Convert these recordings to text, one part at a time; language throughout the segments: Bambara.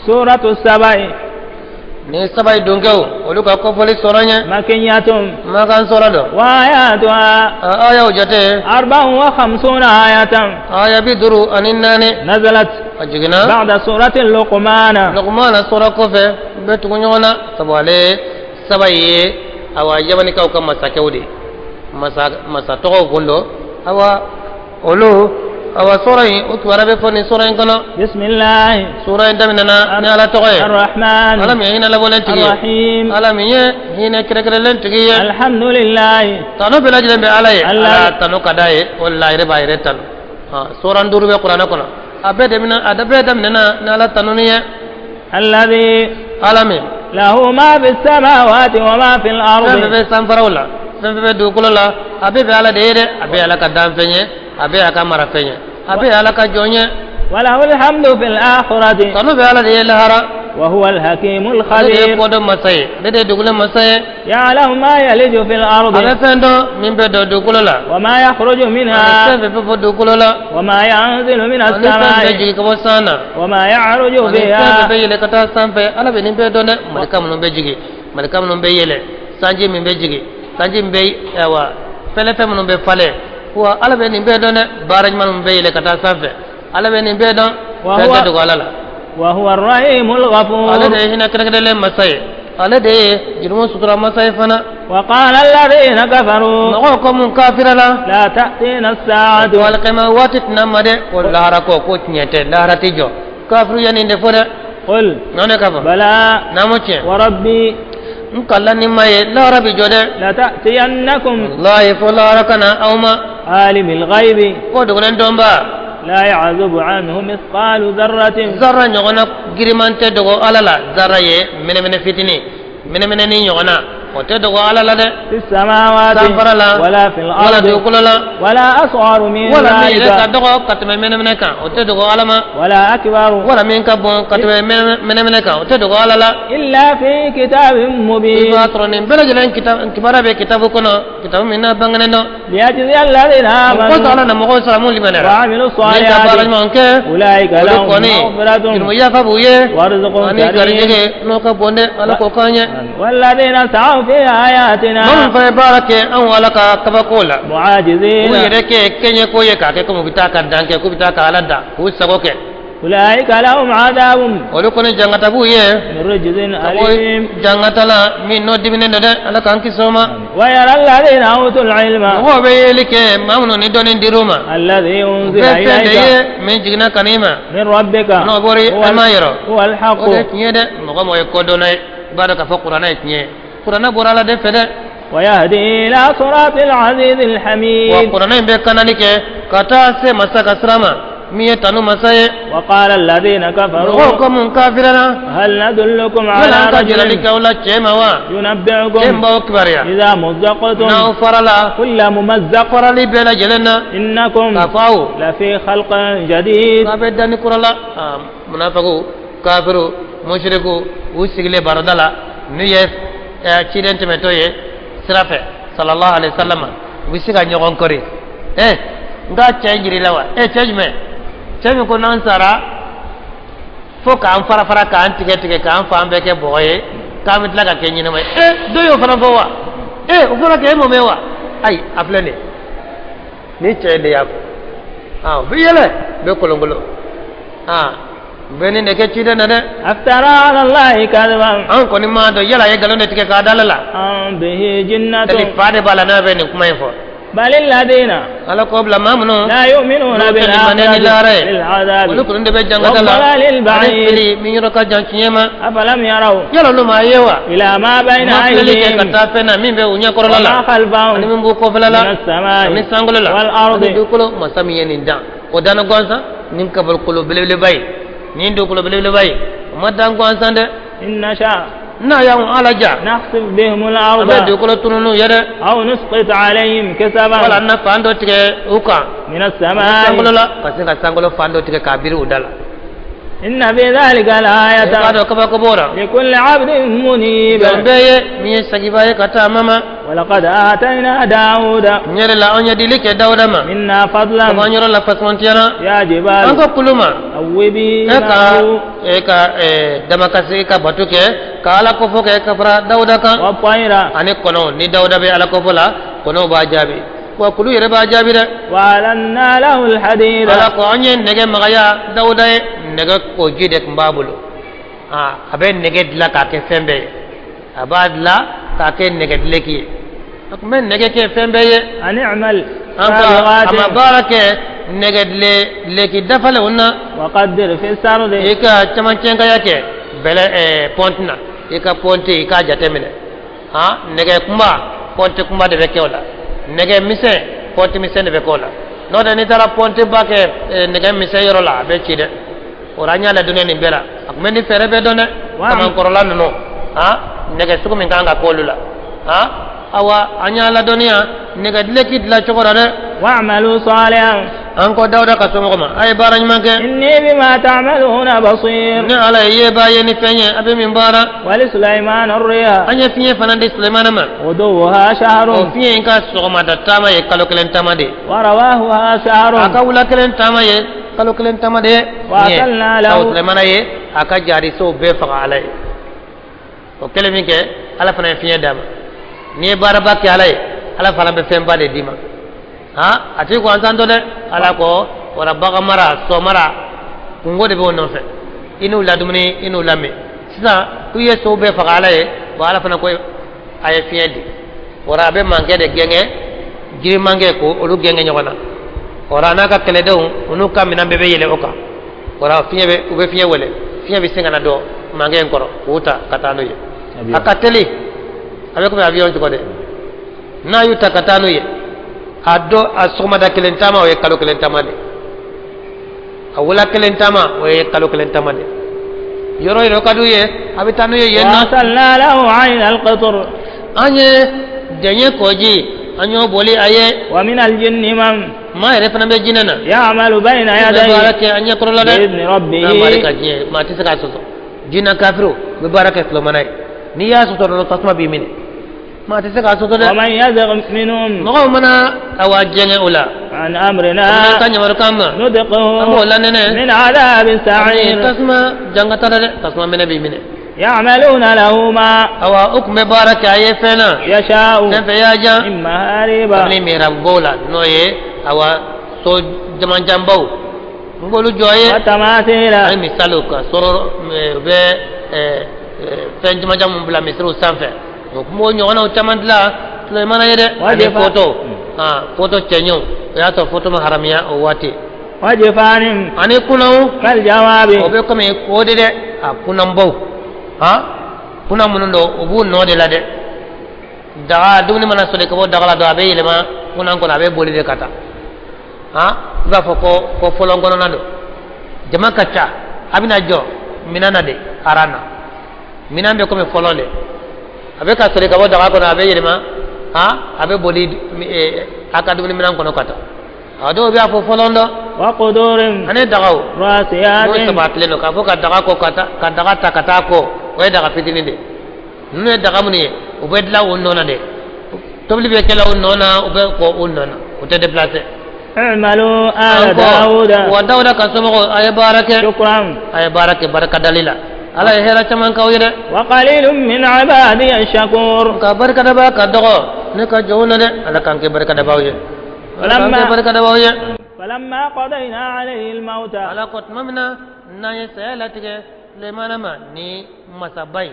سورة السبع. Ni saba ye donkɛw olu ka kɔfɔli sɔrɔ ɲɛ. مكية. Makan sɔrɔ dɔ. وآياتها A ayaw jate 54 آية. Aya 54. نزلت A jiginna بعد سورة لقمان. Lukumana sɔrɔ kɔfɛ, u bɛ tugu ɲɔgɔn na, sabu ale saba ye awa yamanikaw ka masakɛw de masa masa tɔgɔw kun don. Awa olu awa sɔrɔ in, o kibaruya bɛ fɔ nin sɔrɔ in kɔnɔ. بسم الله. Sura in daminɛna ni Ala tɔgɔ ye. الرحمن. Ala min ye hinɛ labɔlen tigi ye. الرحيم. Ala min ye hinɛ kɛrɛnkɛrɛnlen tigi ye. الحمد لله. Tanu bɛɛ lajɛlen bɛ Ala ye. Ala. Ala tanu ka d'a ye, o de la a yɛrɛ b'a yɛrɛ tanu. Sura duuru bɛ kuranɛ kɔnɔ, a bɛɛ daminɛ a bɛɛ daminɛna ni Ala tanuni ye. الذي Ala min له ما في السماوات وما في fɛn fɛn الأرض. bɛ sanfaraw la, fɛn fɛn bɛ dugukolo la, a bɛɛ bɛ Ala de ye dɛ. A bɛɛ ye Ala ka danfɛn ye, a bɛɛ ye a ka marafɛn ye, a bɛɛ ye Ala ka jɔn ye. وله الحمد في الآخرة. Tanu bɛ Ala de ye lahara. وهو الحكيم Ale de ye الخبير. kɔdɔn masa ye, ale de ye dugulen masa ye. يعلم ما يلج في A الأرض. bɛ fɛn dɔn min bɛ don dugukolo la. وما يخرج Ani fɛn منها. fɛn bɛ bɔ dugukolo la. وما ينزل من Ani fɛn bɛ السماء. jigin ka bɔ san na. وما يعرج Ani fɛn فيها. bɛ yɛlɛ ka taa sanfɛ, Ala bɛ nin bɛɛ dɔn dɛ. Malika minnu bɛ jigin, malika minnu bɛ yɛlɛ, sanji min bɛ jigin, sanji min bɛ, ayiwa, fɛlɛfɛn minnu bɛ falen wa, Ala bɛ nin bɛɛ dɔn dɛ. Baara ɲuman minnu bɛ yɛlɛ ka taa sanfɛ, Ala bɛ nin bɛɛ dɔn. Fɛn tɛ dogo Ala la. وهو الرحيم Ale الغفور. de ye hinɛ kɛrɛnkɛrɛnlen masa ye, ale de ye jurumu sutura masa ye fana. وقال الذين كفروا Mɔgɔw ko mun kafira la لا تأتينا الساعة. ko alikɛma waati tɛna ma dɛ, ko lahara ko tiɲɛ tɛ, lahara tɛ jɔ. Kafiru ye nin de fɔ dɛ. قل Nɔ ne ka fɔ بلى n'a ma tiɲɛ وربي n kala ni ma ye, lahara bi jɔ dɛ. لتأتينكم. Walahi, fo lahara ka na aw ma. عالم الغيب. Ko dogolen dɔnba. لا يعزب عنه مثقال ذرة. Zarra ɲɔgɔnna giriman tɛ dogo Ala la. Zarra ye mɛnɛmɛnɛ fitinin, mɛnɛmɛnɛni ɲɔgɔnna, o tɛ dogo Ala la dɛ. في السماوات Sanfara la ولا في wala الأرض dugukolo la ولا أصغر من wala min yɛrɛ ka ذلك dɔgɔ ka tɛmɛ mɛnɛmɛnɛ kan, o tɛ dogo Ala ma. ولا أكبر Wala min ka bon ka tɛmɛ mɛnɛmɛnɛ kan, o tɛ dogo Ala la. إلا في كتاب I مبين. b'a sɔrɔ nin bɛɛ lajɛlen kibaruya bɛ kitabu kɔnɔ, kitabu min n'a bangenen dɔn. ليجزي الذين O kosɔn Ala آمنوا na mɔgɔw sara mun limaniyara وعملوا ni ka baara الصالحات ɲuman kɛ. أولئك Olu لهم kɔni مغفرة jurumu yafa b'u ye ورزق ani كريم. garijɛgɛ n'o ka bon dɛ. Ala k'o k'an ye. والذين سعوا في آياتنا Maa min fana ye baara kɛ anw Ala ka kabako la, u معاجزين yɛrɛ kɛ kɛɲɛ ko ye k'a kɛ komi u bɛ taa ka dan kɛ, k'u bɛ taa ka Ala dan k'u sago kɛ, أولئك لهم عذاب olu kɔni jangata b'u ye من رجز ka bɔ أليم. jangata la min n'o diminen don dɛ. Ala k'an kisi o ma. ويرى الذين أوتوا العلم Mɔgɔw bɛ yeli kɛ, maa minnu ni dɔnni dir'u ma, الذي u أنزل bɛ fɛn de إليك ye min jiginna ka n'i ma من ربك n'o bɔra هو e ma yɔrɔ هو الحق. o de ye tiɲɛ ye dɛ. Mɔgɔ mɔgɔ ye kodɔnna ye, i b'a dɔn k'a fɔ kuranɛ ye tiɲɛ ye, kuranɛ bɔra Ala de fɛ dɛ. ويهدي إلى صراط العزيز Wa الحميد. kuranɛ in bɛ kanali kɛ ka taa se masa ka sira ma min ye tanu masa ye. وقال الذين Mɔgɔw كفروا ko mun kafirara هل ندلكم yala على an ka jirali رجل kɛ aw la cɛ ma wa, cɛ min ينبئكم b'aw kibaruya إذا مزقتم n'aw farala كل ممزق farali bɛɛ lajɛlen na إنكم k'a fɔ aw لفي خلق جديد. k'a bɛ danni kura la. Aa, munafaku, kafiru, musiriku, u sigilen baroda la n'u ye ciden tɛmɛtɔ ye sira fɛ sallallahu alaihi wa sallam, u bɛ se ka ɲɔgɔn kɔri: n ka cɛ jiri la wa? Cɛ jumɛn? Cɛ min ko n'an sara fo k'an fara fara, k'an tigɛ tigɛ, k'an fan bɛɛ kɛ bɔgɔ ye, k'an bɛ tila ka kɛ ɲɛnama ye. Dɔ y'o fana fɔ wa? O fana kɛ e mɔ mɛn wa? Ayi, a filɛ nin ye, ni cɛ de y'a fɔ. Aa, u bɛ yɛlɛ, u bɛ kolonkolon. Aa, u bɛ nin de kɛ ciden na dɛ. أفترى على الله كذبا An kɔni m'a dɔn yala a ye nkalon de tigɛ k'a da la. أم به جنة. Tali fa de b'a la n'a bɛ nin kuma in fɔ. بل الذين Ala k'o bila maa minnu لا يؤمنون n'u tɛ limaniya ni lahara بالآخرة ye, بالعذاب olu kɔni de bɛ jangata la والضلال ani البعيد. fili min yɔrɔ ka jan tiɲɛ ma. أفلم يروا Yala olu maa ye wa إلى ما بين ma filɛli kɛ ka أيديهم taa fɛn na min bɛ u ɲɛkɔrɔla وما la ani خلفهم min b'u kɔfɛla la من السماء ani sankolo la والأرض ani dugukolo? Masa min ye nin dan, o danna gansan nin kabakolo belebeleba ye, nin dugukolo belebeleba ye, o ma dan gansan dɛ. إن نشاء N'a y'anw Ala ja نخسف بهم an الأرض bɛ dugukolo tununu ye dɛ أو نسقط عليهم wala كسفا an na fan dɔ tigɛ u kan من sankolo السماء la, ka se ka sankolo fan dɔ tigɛ k'a biri u da la. إن في ذلك I k'a لآية dɔn kabako b'o la لكل عبد منيب. Jɔn bɛɛ ye min ye sagiba ye ka taa mama. ولقد آتينا داود N yɛrɛ la, an ye dili kɛ Dawuda ma منا ka bɔ فضلا. an yɔrɔ la fasɔntiyara. يا An جبال ko kulu ma, أوبي e ka معه e ka damakasi ka bato kɛ ka Ala kofɔ kɛ ka fara Dawuda kan. والطير. Ani kɔnɔw, ni Dawuda bɛ Ala kofɔ la, kɔnɔw b'a jaabi, wa kulu yɛrɛ b'a jaabi dɛ. وألنا له الحديد. Ala ko an ye nɛgɛ magaya Dawuda ye. Nɛgɛ koji de tun b'a bolo. A bɛ nɛgɛ dilan k'a kɛ fɛn bɛɛ ye, a b'a dilan k'a kɛ nɛgɛ dileki ye, a tun bɛ nɛgɛ kɛ fɛn bɛɛ ye. أن اعمل An ko a ma سابغات. baara kɛ nɛgɛ dileki dafalenw na. وقدر في السرد. I ka camancɛnkaya kɛ bɛlɛ pɔnti na, i ka pɔnti i k'a jateminɛ. Nɛgɛ kunba, pɔnti kunba de bɛ kɛ o la, nɛgɛ misɛn, pɔnti misɛn de bɛ kɛ o la. N'o tɛ, n'i taara pɔnti ba kɛ nɛgɛ misɛn yɔrɔ la, a bɛ ci dɛ. O la, an y'a ladɔnniya nin bɛɛ la, a tun bɛ nin fɛɛrɛ bɛɛ dɔn dɛ. Kamankɔrɔla ninnu, nɛgɛ sugu min kan ka k'olu la, awa, an y'a ladɔnniya nɛgɛ dileki dilan cogo la dɛ. واعملوا صالحا. An ko Dawuda ka somɔgɔ ma, a ye baara ɲuman kɛ. إني بما تعملون بصير. Ne Ala ye yebaa ye ni fɛn ye a bɛ min baara. ولسليمان الريح. An ye fiɲɛ fana di Sulemana ma. غدوها شهر. O fiɲɛ in ka sɔgɔmada taama ye kalo kelen taama de ye. ورواحها شهر. A ka wula kelen taama ye kalo kelen taama de ye. وأسلنا له. Aw Sulemana ye a ka jarisow bɛɛ faga Ala ye. O kɛlen min kɛ, Ala fana ye fiɲɛ d'a ma. N'i ye baaraba kɛ Ala ye, Ala fana bɛ fɛnba de d'i ma. A t'i ko an san dɔn dɛ. Ala ko wala bagan mara, sɔ mara, kungo de b'o nɔfɛ, i n'u ladumuni, i n'u lamɛn. Sisan k'u ye sow bɛɛ faga Ala ye, bon, Ala fana ko a ye fiɲɛ di. Wala a bɛ mankɛ de gɛngɛ, jiri mankɛ ko olu gɛngɛ ɲɔgɔn na. Wala a n'a ka kɛlɛdenw, u n'u ka minɛn bɛɛ bɛ yɛlɛ o kan. Wala fiɲɛ bɛ, u bɛ fiɲɛ wele, fiɲɛ bɛ sin ka na don mankɛ in kɔrɔ k'u ta ka taa n'u ye. A ka teli, a bɛ komi avion cogo de. N'a y'u ta ka taa n'u ye, a dɔ a sɔgɔmada kelen taama, o ye kalo kelen taama de. A wula kelen taama, o ye kalo kelen taama de. Yɔrɔ yɔrɔ ka d'u ye, a bɛ taa n'u ye yen na. وأسلنا له عين القطر. An ye dɛɲɛ kɔji, an y'o boli a ye. ومن الجن من Maa yɛrɛ fana bɛ jinɛ na يعمل بين bɛ baara يديه kɛ an ɲɛ kɔrɔ la dɛ. بإذن N'a mari ka ربه. diɲɛ, maa tɛ se k'a sɔsɔ. Jinɛ kafiriw bɛ baara kɛ Sulemana ye. N'i y'a sɔsɔ dɔrɔn, tasuma b'i minɛ. Maa tɛ se k'a sɔsɔ dɛ. ومن يزغ منهم Mɔgɔw mana awa jɛngɛ o la عن أمرنا an ka ɲamarukan ma, an b'o نذقه lanɛnɛ من عذاب السعير. Tasuma jangata la dɛ, tasuma minɛ b'i minɛ. يعملون له ما Awa, o tun bɛ baara kɛ a ye fɛn na يشاء fɛn fɛn y'a jan من محاريب kabini mirabubaw la, n'o ye awa so jamanjanbaw, n b'olu jɔ a ye. وتماثيل. Ani misaliw ka sɔrɔ, u bɛ fɛn jamanjan mun bila misiriw sanfɛ, o tun b'o ɲɔgɔnnaw caman dilan Sulemana ye dɛ. Ani Wajiba. Foto, foto cɛɲɛw, o y'a sɔrɔ foto ma haramiya o waati. وجفان Ani kunanw كالجواب. O bɛ komi ko de dɛ, a kunanbaw, kunan minnu don, u b'u nɔ de la dɛ. Daga dumuni mana soli ka bɔ daga la dɔrɔn, a bɛ yɛlɛma kunan kɔnɔ, a bɛ boli de ka taa. I b'a fɔ ko fɔlɔ kɔnɔna don, jama ka ca, a bɛna jɔ minɛn na de, aran na minɛn bɛ komi fɔlɔ de, a bɛ ka soli ka bɔ daga kɔnɔ, a bɛ yɛlɛma, a bɛ boli a ka dumuni minɛn kɔnɔ ka taa. A dɔw bɛ a fɔ fɔlɔ dɔn. وقدور Ani dagaw n'o راسيات. Sabatilen don k'a fɔ ka daga kɔ ka taa, ka daga ta ka taa kɔ, o ye daga fitinin de ye. Ninnu ye daga minnu ye, u bɛ dilan o nɔ na de, tobili bɛ kɛla o nɔ na, u bɛ kɔ o nɔ na, u tɛ déplacer. اعملوا An آل ko داود wa Dawuda ka somɔgɔw, a ye baara kɛ. شكرا. A ye baara kɛ barikadali la, Ala ye hɛrɛ caman k'aw ye dɛ. وقليل من عبادي الشكور. Nka barikadabaa ka dɔgɔ ne ka jɔnw na dɛ. Ala k'an kɛ barikadabaaw ye, Ala k'an kɛ barikadabaaw ye. فلما قضينا عليه الموت Ala ko tuma min na n'an ye saya latigɛ Sulemana ma, ni masaba ye,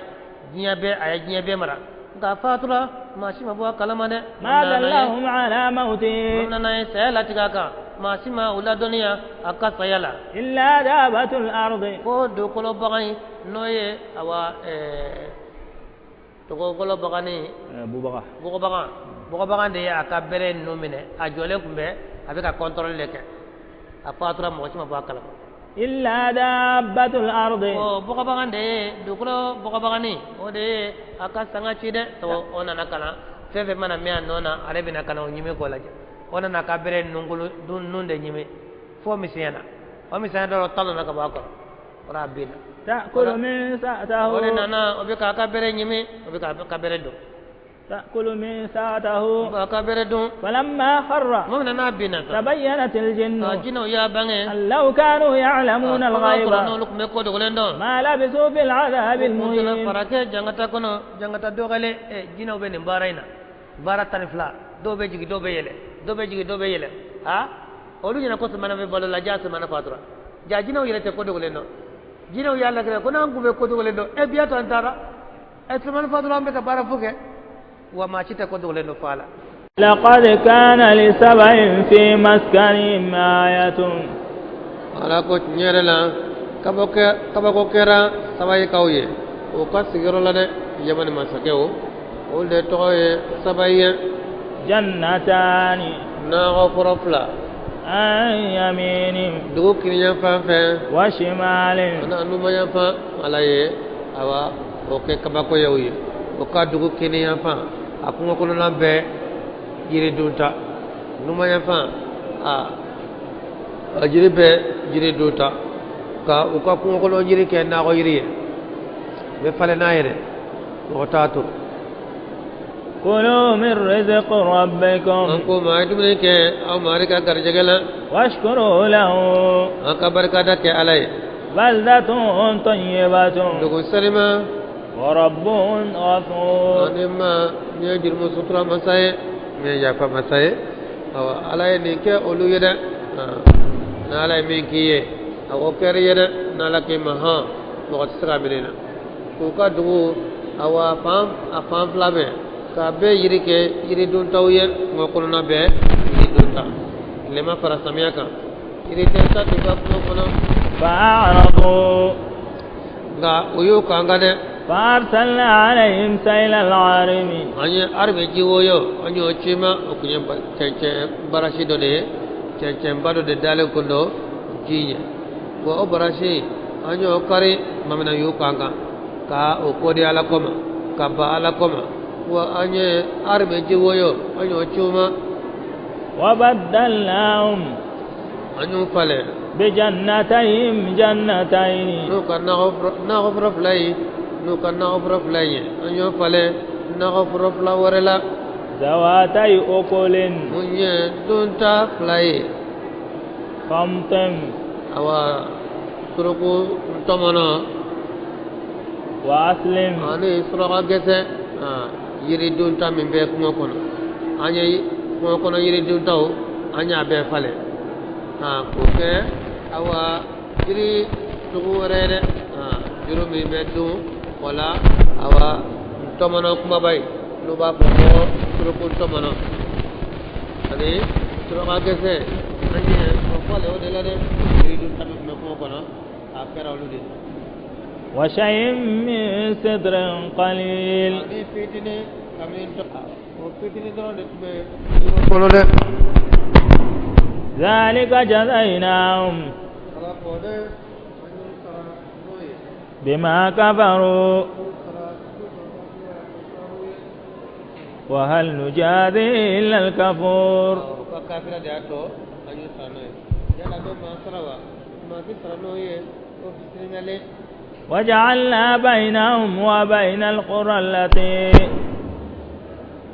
diɲɛ bɛɛ, a ye diɲɛ bɛɛ mara, nka a fatura, maa si ma bɔ a kalama dɛ. ما دلهم على موته Tuma min n'an ye saya latigɛ a kan, maa si ma u ladɔnniya a ka saya la إلا دابة الأرض. Ko dugukolo bagan in, n'o ye awa dugukolo baganni ببغة. Bɔgɔbagan, bɔgɔbagan de ye a ka bere ninnu minɛ. A jɔlen tun bɛ, a bɛ ka contrôle de kɛ. A fatura, mɔgɔ si ma bɔ a kalama. إلا دابة الأرض. O bɔgɔbagan de ye dugukolo bɔgɔbaganin, o de ye a ka sanga ci dɛ. O nana ka na fɛn fɛn mana mɛn a nɔ na, ale bɛna ka na o ɲimi k'o lajɛ. O nana ka bere nunkolo nun de ɲimi fo misɛnya na, o misɛnya dɔrɔn, ta nana ka bɔ a kɔrɔ. O la a binna. تأكل من سأته. O de nana, o bɛ k'a ka bere ɲimi, o bɛ k'a ka bere dun. تأكل من سأته. K'a ka bere dun. فلما خر Tuma min na n'a binna sa, تبينت الجن a jinɛw y'a bange أن لو كانوا يعلمون k'a الغيب sɔrɔ n'olu tun bɛ ko dogolen dɔn, ما لبثوا في العذاب u tɛna المهين. fara kɛ jangata kɔnɔ, jangata dɔgɔlen. Ɛ, jinɛw bɛ nin baara in na, baara 12, dɔw bɛ jigin, dɔw bɛ yɛlɛ, dɔw bɛ jigin, dɔw bɛ yɛlɛ. A olu ɲɛna ko Sumana bɛ balo la, ja Sumana fatura. Ja jinɛw yɛrɛ tɛ ko dogolen dɔn. Jinɛw y'a latigɛ ko n'an tun bɛ ko dogolen dɔn, ɛ, biya to an taara, ɛ, Sumana fatura, an bɛ ka baara fu kɛ. Wa maa si tɛ ko dogolen dɔn fa la. لقد كان لسبإ في مسكنهم آية. Ala ko tiɲɛ yɛrɛ la, kabako kɛra Sabayikaw ye o ka sigiyɔrɔ la dɛ. Yamani masakɛw, olu de tɔgɔ ye Sabayi ye. جنتان Nakɔ foro 2 عن يمين dugu kiniyan fan fɛ وشمال. Ana numanyan fan. Ala ye awa o kɛ kabako ye u ye. O ka dugu kiniyan fan, a kungo kɔnɔna bɛɛ yiri dunta, numanyan fan, a jiri bɛɛ jiri dunta, ka u ka kungo kɔnɔ jiri kɛ nakɔ yiri ye, u bɛ falen n'a ye dɛ, mɔgɔ t'a turu. كلوا من رزق ربكم An ko ma, a ye dumuni kɛ aw mari ka garijɛgɛ la. واشكروا له. An ka barikada kɛ Ala ye. بلدة طيبة Dugu salima ورب غفور. Ani ma min ye jurumu sutura masa ye, min ye yafa masa ye. Awa, Ala ye nin kɛ olu ye dɛ. N'Ala ye min k'i ye, a ko kɛr'i ye dɛ. N'Ala k'i ma hɔn, mɔgɔ tɛ se ka minɛ i na. K'u ka dugu, awa, fan a fan 2 bɛɛ k'a bɛɛ yiri kɛ yiri duntaw ye, kungo kɔnɔna bɛɛ yiri dunta, tilema fara samiya kan, yiri tɛ sa t'u ka kungo kɔnɔ. فأعرضوا Nka u y'u kan kan dɛ. فأرسلنا عليهم سيل العارم. An ye arime ji woyo, an y'o ci ma. O kun ye cɛncɛn barasi dɔ de ye, cɛncɛnba dɔ de dalen kun don ji ɲɛ. Wa o barasi, an y'o kari tuma min na, y'u kan kan ka o ko di Ala kɔ ma, ka ban Ala kɔ ma. Wa an ye arime ji woyo, an y'o ci u ma. وبدلناهم An y'u falen بجنتيهم جنتين n'u ka nakɔ foro 2 ye, n'u ka nakɔ foro 2 ye, an y'o falen nakɔ foro 2 wɛrɛ la. ذواتي أكل Mun ye dunta 2 ye. خمط Awa, suruku tɔmɔnɔ وأصل. Ani suraka gɛsɛ, yiri dunta min bɛ kungo kɔnɔ. An ye kungo kɔnɔ yiri duntaw, an y'a bɛɛ falen k'o kɛ awa yiri sugu wɛrɛ ye dɛ, juru min bɛ dun wala awa tɔmɔnɔ kumaba ye, n'u b'a fɔ ko suruku tɔmɔnɔ ani suraka gɛsɛ, an ye o falen o de la dɛ. Yiri dunta min tun bɛ kungo kɔnɔ, a kɛra olu de ye. وشيء من سدر قليل. Ani fitini kabini o fitini dɔrɔn de tun bɛ kungo kɔnɔ dɛ. ذلك جزيناهم Ala ko dɛ, an y'u sara n'o ye. بما كفروا K'u sara k'u ka kafiriya o sababu ye. وهل نجازي إلا الكفور. U ka kafira de y'a to an y'u sara n'o ye. Yala bɛ maa sara wa? Maa tɛ sara n'o ye o fitiriwale. وجعلنا بينهم وبين القرى التي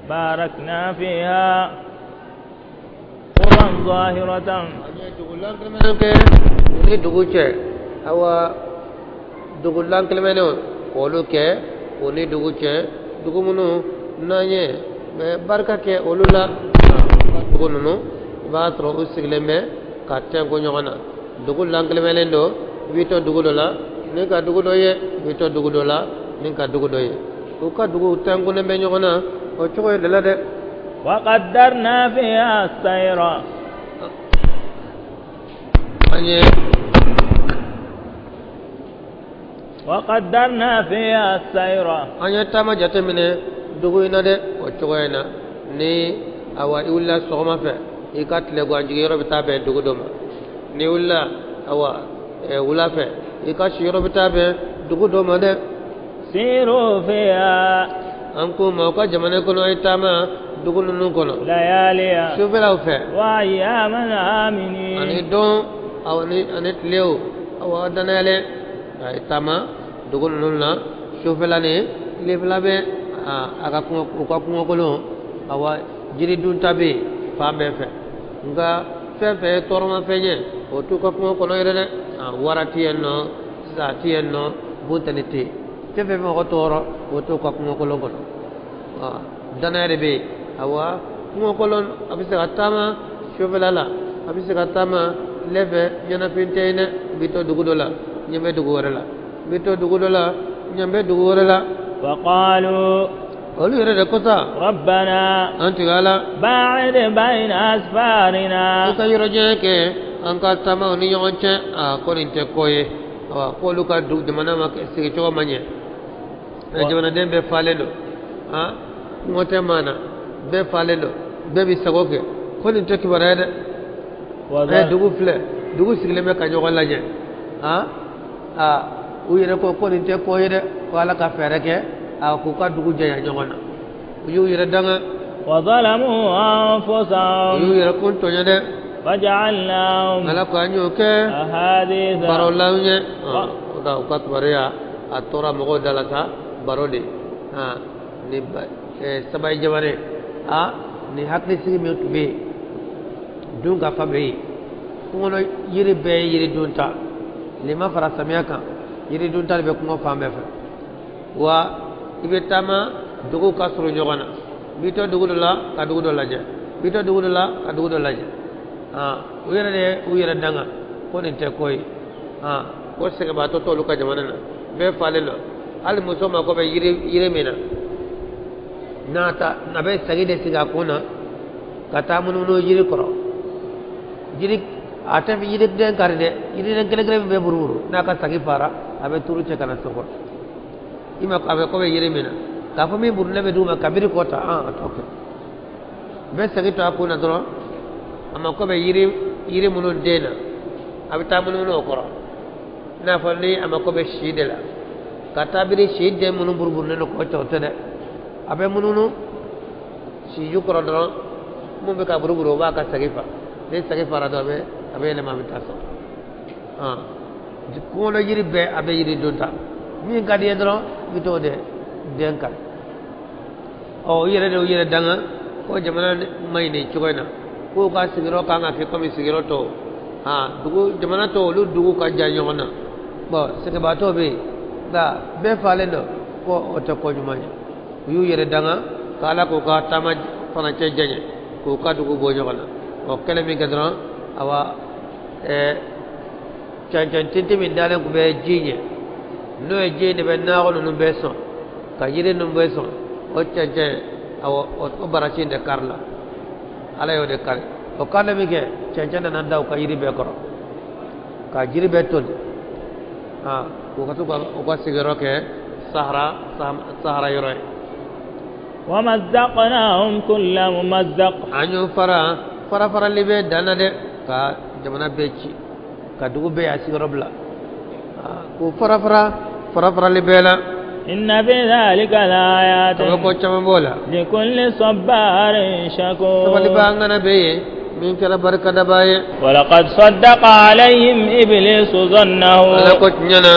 باركنا فيها قرى ظاهرة. An ye dugu lankelemɛnw kɛ u ni dugu cɛ. Awa, dugu lankelemɛnw, k'olu kɛ u ni dugu cɛ, dugu minnu n'an ye mɛ barika kɛ olu la. Dugu ninnu, i b'a sɔrɔ u sigilen bɛ ka tɛnku ɲɔgɔn na, dugu lankelemɛlen don. I b'i to dugu dɔ la ni ka dugu dɔ ye, i b'i to dugu dɔ la ni ka dugu dɔ ye. U ka dugu tɛnkunnen bɛ ɲɔgɔn na o cogo ye de la dɛ. وقدرنا فيها السير. An ye وقدرنا فيها السير. An ye taama jateminɛ dugu in na dɛ o cogoya in na. Ni awa i wulila sɔgɔma fɛ, i ka tilegan jigiyɔrɔ bɛ taa bɛn dugu dɔ ma. N'i wulila awa wula fɛ, i ka siyɔrɔ bɛ taa bɛn dugu dɔ ma dɛ. سيروا فيها An k'u ma, u ka jamana kɔnɔ, i taama dugu ninnu kɔnɔ ليالي sufɛlaw fɛ وأياما ani آمنين. Don awa ni ani tilew, awa danayalen. A ye taama dugu ninnu na sufɛla ni tilefɛla bɛ a ka kungo u ka kungokolon awa jiri dunta bɛ yen fan bɛɛ fɛ nka fɛn fɛn ye tɔɔrɔmafɛn ye o t'u ka kungo kɔnɔ yɛrɛ dɛ wara tɛ yen nɔ sa tɛ yen nɔ buntɛni tɛ yen fɛn fɛn bɛ mɔgɔ tɔɔrɔ o t'u ka kungokolon kɔnɔ danaya de bɛ yen awa kungokolon a bɛ se ka taama sufɛla la a bɛ se ka taama tile fɛ ɲɛnafin tɛ yen dɛ i bɛ to dugu dɔ la ɲɛ bɛ dugu wɛrɛ la i bɛ to dugu dɔ la ɲɛ bɛ dugu wɛrɛ la. وقالوا olu yɛrɛ de ko sa. ربنا an tigi ala. باعد بين أسفارنا i ka yɔrɔ jan kɛ an ka taamaw ni ɲɔgɔn cɛ a ko nin tɛ ko ye awa k'olu ka dugu jamana ma sigi cogo ma ɲɛ jamanaden bɛɛ falen don a kɔngɔ tɛ maa na bɛɛ falen don bɛɛ b'i sago kɛ ko nin tɛ kibaruya ye dɛ ɛ dugu filɛ dugu sigilen bɛ ka ɲɔgɔn lajɛ a a u yɛrɛ ko ko nin tɛ ko ye dɛ ko ala ka fɛɛrɛ kɛ a k'u ka dugu janya ɲɔgɔn na u y'u yɛrɛ danga وظلموا أنفسهم u y'u yɛrɛ kun tɔɲɔ dɛ فجعلناهم ala ko an y'o kɛ أحاديث barolanw ye nka u ka kibaruya a tora mɔgɔw da la sa baro de ni sabayi jamana a ni hakilisigi min tun bɛ yen dun ka fa bɛ yen kungo kɔnɔ yiri bɛɛ ye yiri dunta tilema fara samiya kan yiri dunta de bɛ kungo fan bɛɛ fɛ wa i bɛ taama duguw ka surun ɲɔgɔn na i bɛ to dugu dɔ la ka dugu dɔ lajɛ i bɛ to dugu dɔ la ka dugu dɔ lajɛ u yɛrɛ de u yɛrɛ danga ko nin tɛ ko ye ko sɛgɛnbaatɔ t'olu ka jamana na bɛɛ falen don hali muso mako bɛ yiri min na n'a ta a bɛ sagi de sigi a kun na ka taa munumunu yiri kɔrɔ yiri a tɛ yiriden kari dɛ yiriden kelen kelen min bɛ buruburu n'a ka sagi fara a bɛ turu cɛ ka na so kɔrɔ i ma a bɛ ko bɛ yiri min na k'a fɔ min burulen bɛ d'u ma kabiri kɔ ta a t'o kɛ bɛ sagi to a kun na dɔrɔn a mako bɛ yiri minnu den na a bɛ taa munumunu o kɔrɔ i n'a fɔ ni a mako bɛ si de la ka taa biri si den minnu buruburulen don k'o cɛ o tɛ dɛ a bɛ munumunu siju kɔrɔ dɔrɔn mun bɛ ka buruburu o b'a ka sagi fa ni sagi fara dɔrɔn a bɛ yɛlɛma a bɛ taa so kungo kɔnɔ yiri bɛɛ a bɛ yiri dun ta min ka di ye dɔrɔn i bɛ t'o de den kari ɔ u yɛrɛ de y'u yɛrɛ danga ko jamana ma ɲi nin cogo in na k'u ka sigiyɔrɔ kan ka kɛ komi sigiyɔrɔ tɔw dugu jamana tɔw olu dugu ka jan ɲɔgɔn na bɔn sɛgɛnbaatɔ bɛ yen nka bɛɛ falen don ko o tɛ ko ɲuman ye u y'u yɛrɛ danga k'ala k'u ka taama fana cɛ janya k'u ka dugu bɔ ɲɔgɔn na o kɛlen min kɛ dɔrɔn awa cɛncɛn tintin min dalen tun bɛ ji ɲɛ n'o ye ji de bɛ nakɔ ninnu bɛɛ sɔn ka yiri ninnu bɛɛ sɔn o cɛncɛn awɔ o barasi de kari la ala y'o de kari o karili min kɛ cɛncɛn nana da u ka yiri bɛɛ kɔrɔ ka jiri bɛɛ toli u ka to ka u ka sigiyɔrɔ kɛ sahara yɔrɔ ye. ومزقناهم كل ممزق an y'o fara fara farali bɛ dan na dɛ ka jamana bɛɛ ci ka dugu bɛɛ y'a sigiyɔrɔ bila k'u fara fara fara farali bɛɛ la. إن في ذلك لآيات kabako caman b'o la. لكل صبار شكور sabalibaa ŋana bɛ yen min kɛra barikadabaa ye. ولقد صدق عليهم إبليس ظنه ala ko tiɲɛ na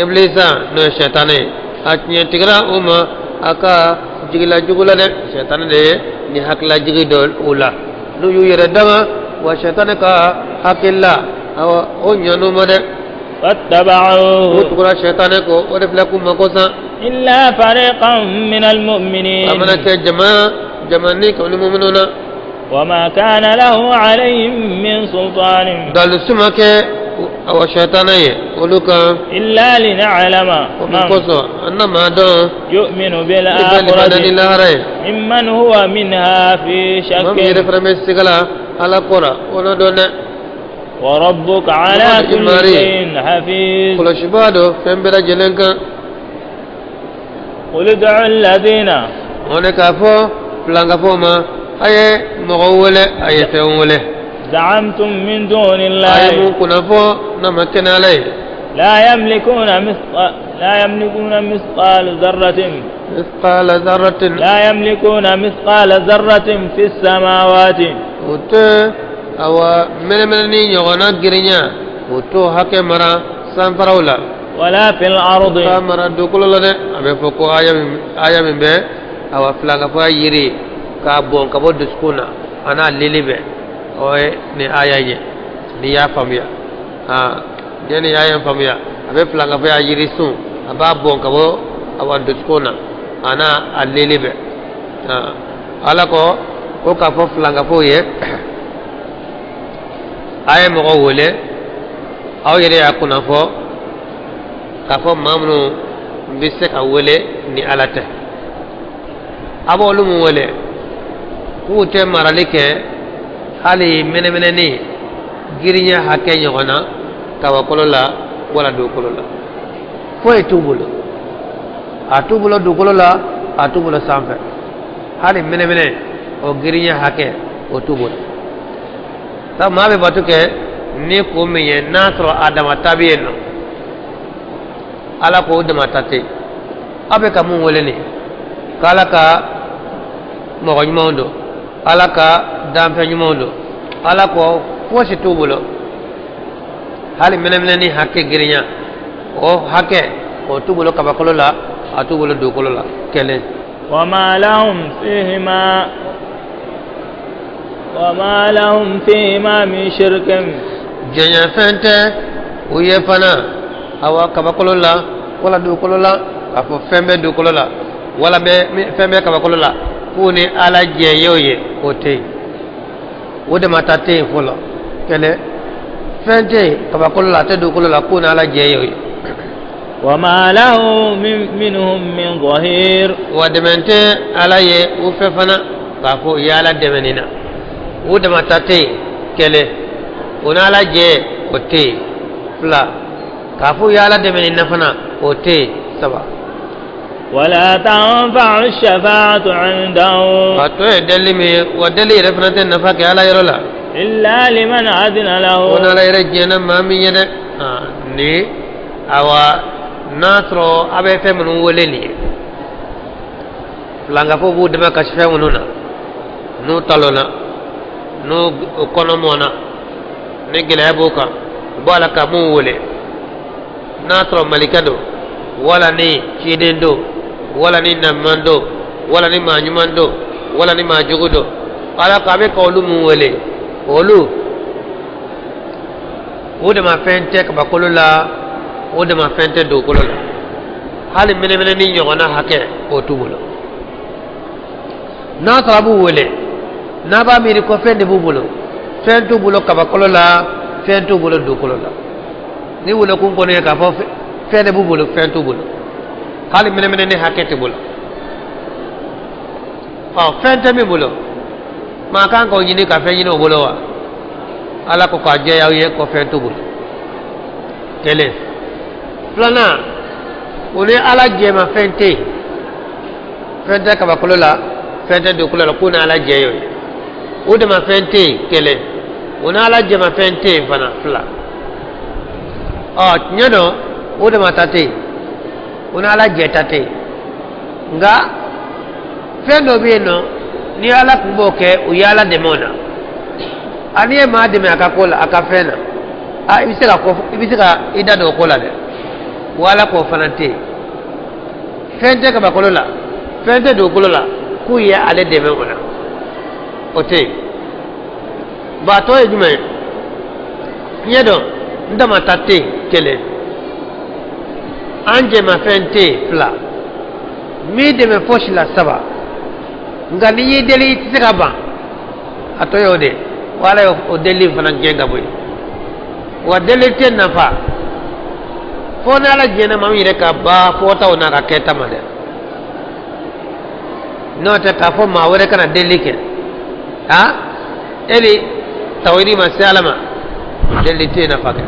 ibilisa n'o ye sɛtanɛ ye a tiɲɛtigɛra u ma a ka jigila jugu la dɛ sɛtanɛ de ye ni hakililajigi dɔ u la n'u y'u yɛrɛ danga wa sɛtanɛ ka hakilila awɔ o ɲan'u ma dɛ. فاتبعوه u tugura sɛtanɛ kɔ o de filɛ k'u mako sa. إلا فريقا من المؤمنين a mana kɛ jama jamani kabini muminu na. وما كان له عليهم من سلطان dalu suma kɛ awa sɛtanɛ ye olu kan. إلا لنعلم o min من kosɔn an na maa dɔn. يؤمن i bɛ limaniya ni بالآخرة lahara ye. ممن هو منها في maa min yɛrɛ شك fana bɛ siga la ala ko la o n'o dɔn dɛ. وربك على محمد كل إماري. شيء حفيظ kɔlɔsibaa don fɛn bɛɛ lajɛlen kan. قل ادعوا الذين o de k'a fɔ filankafɔw ma a ye mɔgɔw wele a ye fɛnw wele. زعمتم من دون a ye الله mun kunnafɔ n'a ma kɛ ni ala ye. لا يملكون مثقال ذرة مثقال ذرة لا يملكون مثقال ذرة في السماوات o tɛ awa mɛnɛmɛnɛni ɲɔgɔnna girinya o t'o hakɛ mara sanfaraw la. ولا في الأرض. K'a mara dugukolo la dɛ. A bɛ fɔ ko aya min bɛ awa filankafoya yiri k'a bɔn ka bɔ dusukun na, a n'a lili bɛɛ, o ye nin aya ye. N'i y'a faamuya, aa, n'i ye nin aya in faamuya, a bɛ filankafoya yiri sun, a b'a bɔn ka bɔ awa dusukun na, a n'a a lili bɛɛ. Aa, Ala ko ko k'a fɔ filankafow ye: a ye mɔgɔw wele, aw yɛrɛ y'a kunnafɔ k'a fɔ maa minnu bɛ se ka wele ni Ala tɛ, a b'olu mun wele k'u tɛ marali kɛ hali mɛnɛmɛnɛni girinya hakɛ ɲɔgɔn na kabakolo la wala dugukolo la. Foyi t'u bolo, a t'u bolo dugukolo la, a t'u bolo sanfɛ, hali mɛnɛmɛnɛ o girinya hakɛ o t'u bolo. Sabu maa bɛ bato kɛ ni kun min ye, n'a sɔrɔ a damata bɛ yen nɔ, Ala ko o damata tɛ yen. Aw bɛ ka mun wele nin k'Ala ka mɔgɔ ɲumanw don, Ala ka danfɛn ɲumanw don, Ala ko fosi t'u bolo, hali mɛnɛmɛnɛni hakɛ girinya o hakɛ o t'u bolo kabakolo la, a t'u bolo dugukolo la. Kelen. وما لهم فيهما وما لهم فيهما من شرك. Jɛɲɛfɛn tɛ u ye fana awa kabakolo la wala dugukolo la, k'a fɔ fɛn bɛ dugukolo la wala bɛ fɛn bɛ kabakolo la k'u ni Ala jɛ y'o ye, o tɛ yen, o damata tɛ yen fɔlɔ. Kɛlɛ fɛn tɛ yen kabakolo la, a tɛ dugukolo la k'u ni Ala jɛ y'o ye. وما له منهم من ظهير. Wa dɛmɛ tɛ Ala ye u fɛ fana k'a fɔ u ye Ala dɛmɛ nin na. U damata tɛ yen, kelen. U ni Ala jɛ o tɛ yen, fila. K'a fɔ u ye Ala dɛmɛ nin na fana, o tɛ yen, saba. ولا تنفع الشفاعة عنده. A tɔ ye deli min ye, wa deli yɛrɛ fana tɛ nafa kɛ Ala yɔrɔ la. إلا لمن أذن له. Ko n'Ala yɛrɛ diɲɛna maa min ye dɛ. Ni awa n'a sɔrɔ a bɛ fɛn minnu wele nin ye, filankafo b'u dɛmɛ kasi fɛn minnu na, n'u talonna, n'u kɔnɔ mɔnna, ni gɛlɛya b'u kan, u b'a la ka mun wele, n'a sɔrɔ malikɛ don wala ni ciden don wala ni nabiɲuman don wala ni maa ɲuman don wala ni maa jugu don, Ala ko a bɛ ka olu mun wele, olu o de ma fɛn tɛ kabakolo la, o de ma fɛn tɛ dugukolo la, hali mɛnɛmɛnɛni ɲɔgɔnna hakɛ o t'u bolo. N'a sɔrɔ a b'u wele n'a b'a miiri ko fɛn de b'u bolo, fɛn t'u bolo kabakolo la, fɛn t'u bolo dugukolo la. Ni wele kun kɔni ye k'a fɔ fɛn de b'u bolo, fɛn t'u bolo, hali mɛnɛmɛnɛni hakɛ t'u bolo. Ɔ, fɛn tɛ min bolo, maa kan k'o ɲini ka fɛn ɲini o bolo wa? Ala ko k'a jɛya aw ye ko fɛn t'u bolo, kelen. Filanan, o ni Ala jɛma fɛn tɛ yen, fɛn tɛ kabakolo la, fɛn tɛ dugukolo la k'u ni Ala jɛ y'o ye. O de ma fɛn tɛ yen, kelen. O ni Ala jɛma fɛn tɛ yen fana, fila. Ɔ, tiɲɛ don, o de ma ta tɛ yen, o ni Ala jɛ ta tɛ yen, nka fɛn dɔ bɛ yen nɔ, ni Ala tun b'o kɛ, u ye Ala dɛmɛ o la. A, n'i ye maa dɛmɛ a ka ko la, a ka fɛn na, a, i bɛ se ka ko, i bɛ se ka i da don o ko la dɛ. Wa Ala k'o fana tɛ yen. Fɛn tɛ kabakolo la, fɛn tɛ dugukolo la k'u ye ale dɛmɛ o la, o tɛ yen. Bon, a tɔ ye jumɛn ye? Tiɲɛ don, n damata tɛ yen, kelen. An jɛmafɛn tɛ yen, fila. M'i dɛmɛ fosi la, saba. Nka n'i y'i deli, i tɛ se ka ban. A tɔ y'o de ye. Wa Ala y'o deli in fana gɛn ka bɔ yen. Wa deli tɛ nafa fo ni Ala diɲɛna maa min yɛrɛ ka ba fɔtaw n'a ka kɛta ma dɛ. N'o tɛ, k'a fɔ maa wɛrɛ kana deli kɛ, ha, e ni tawhidi ma se Ala ma, deli tɛ nafa kɛ.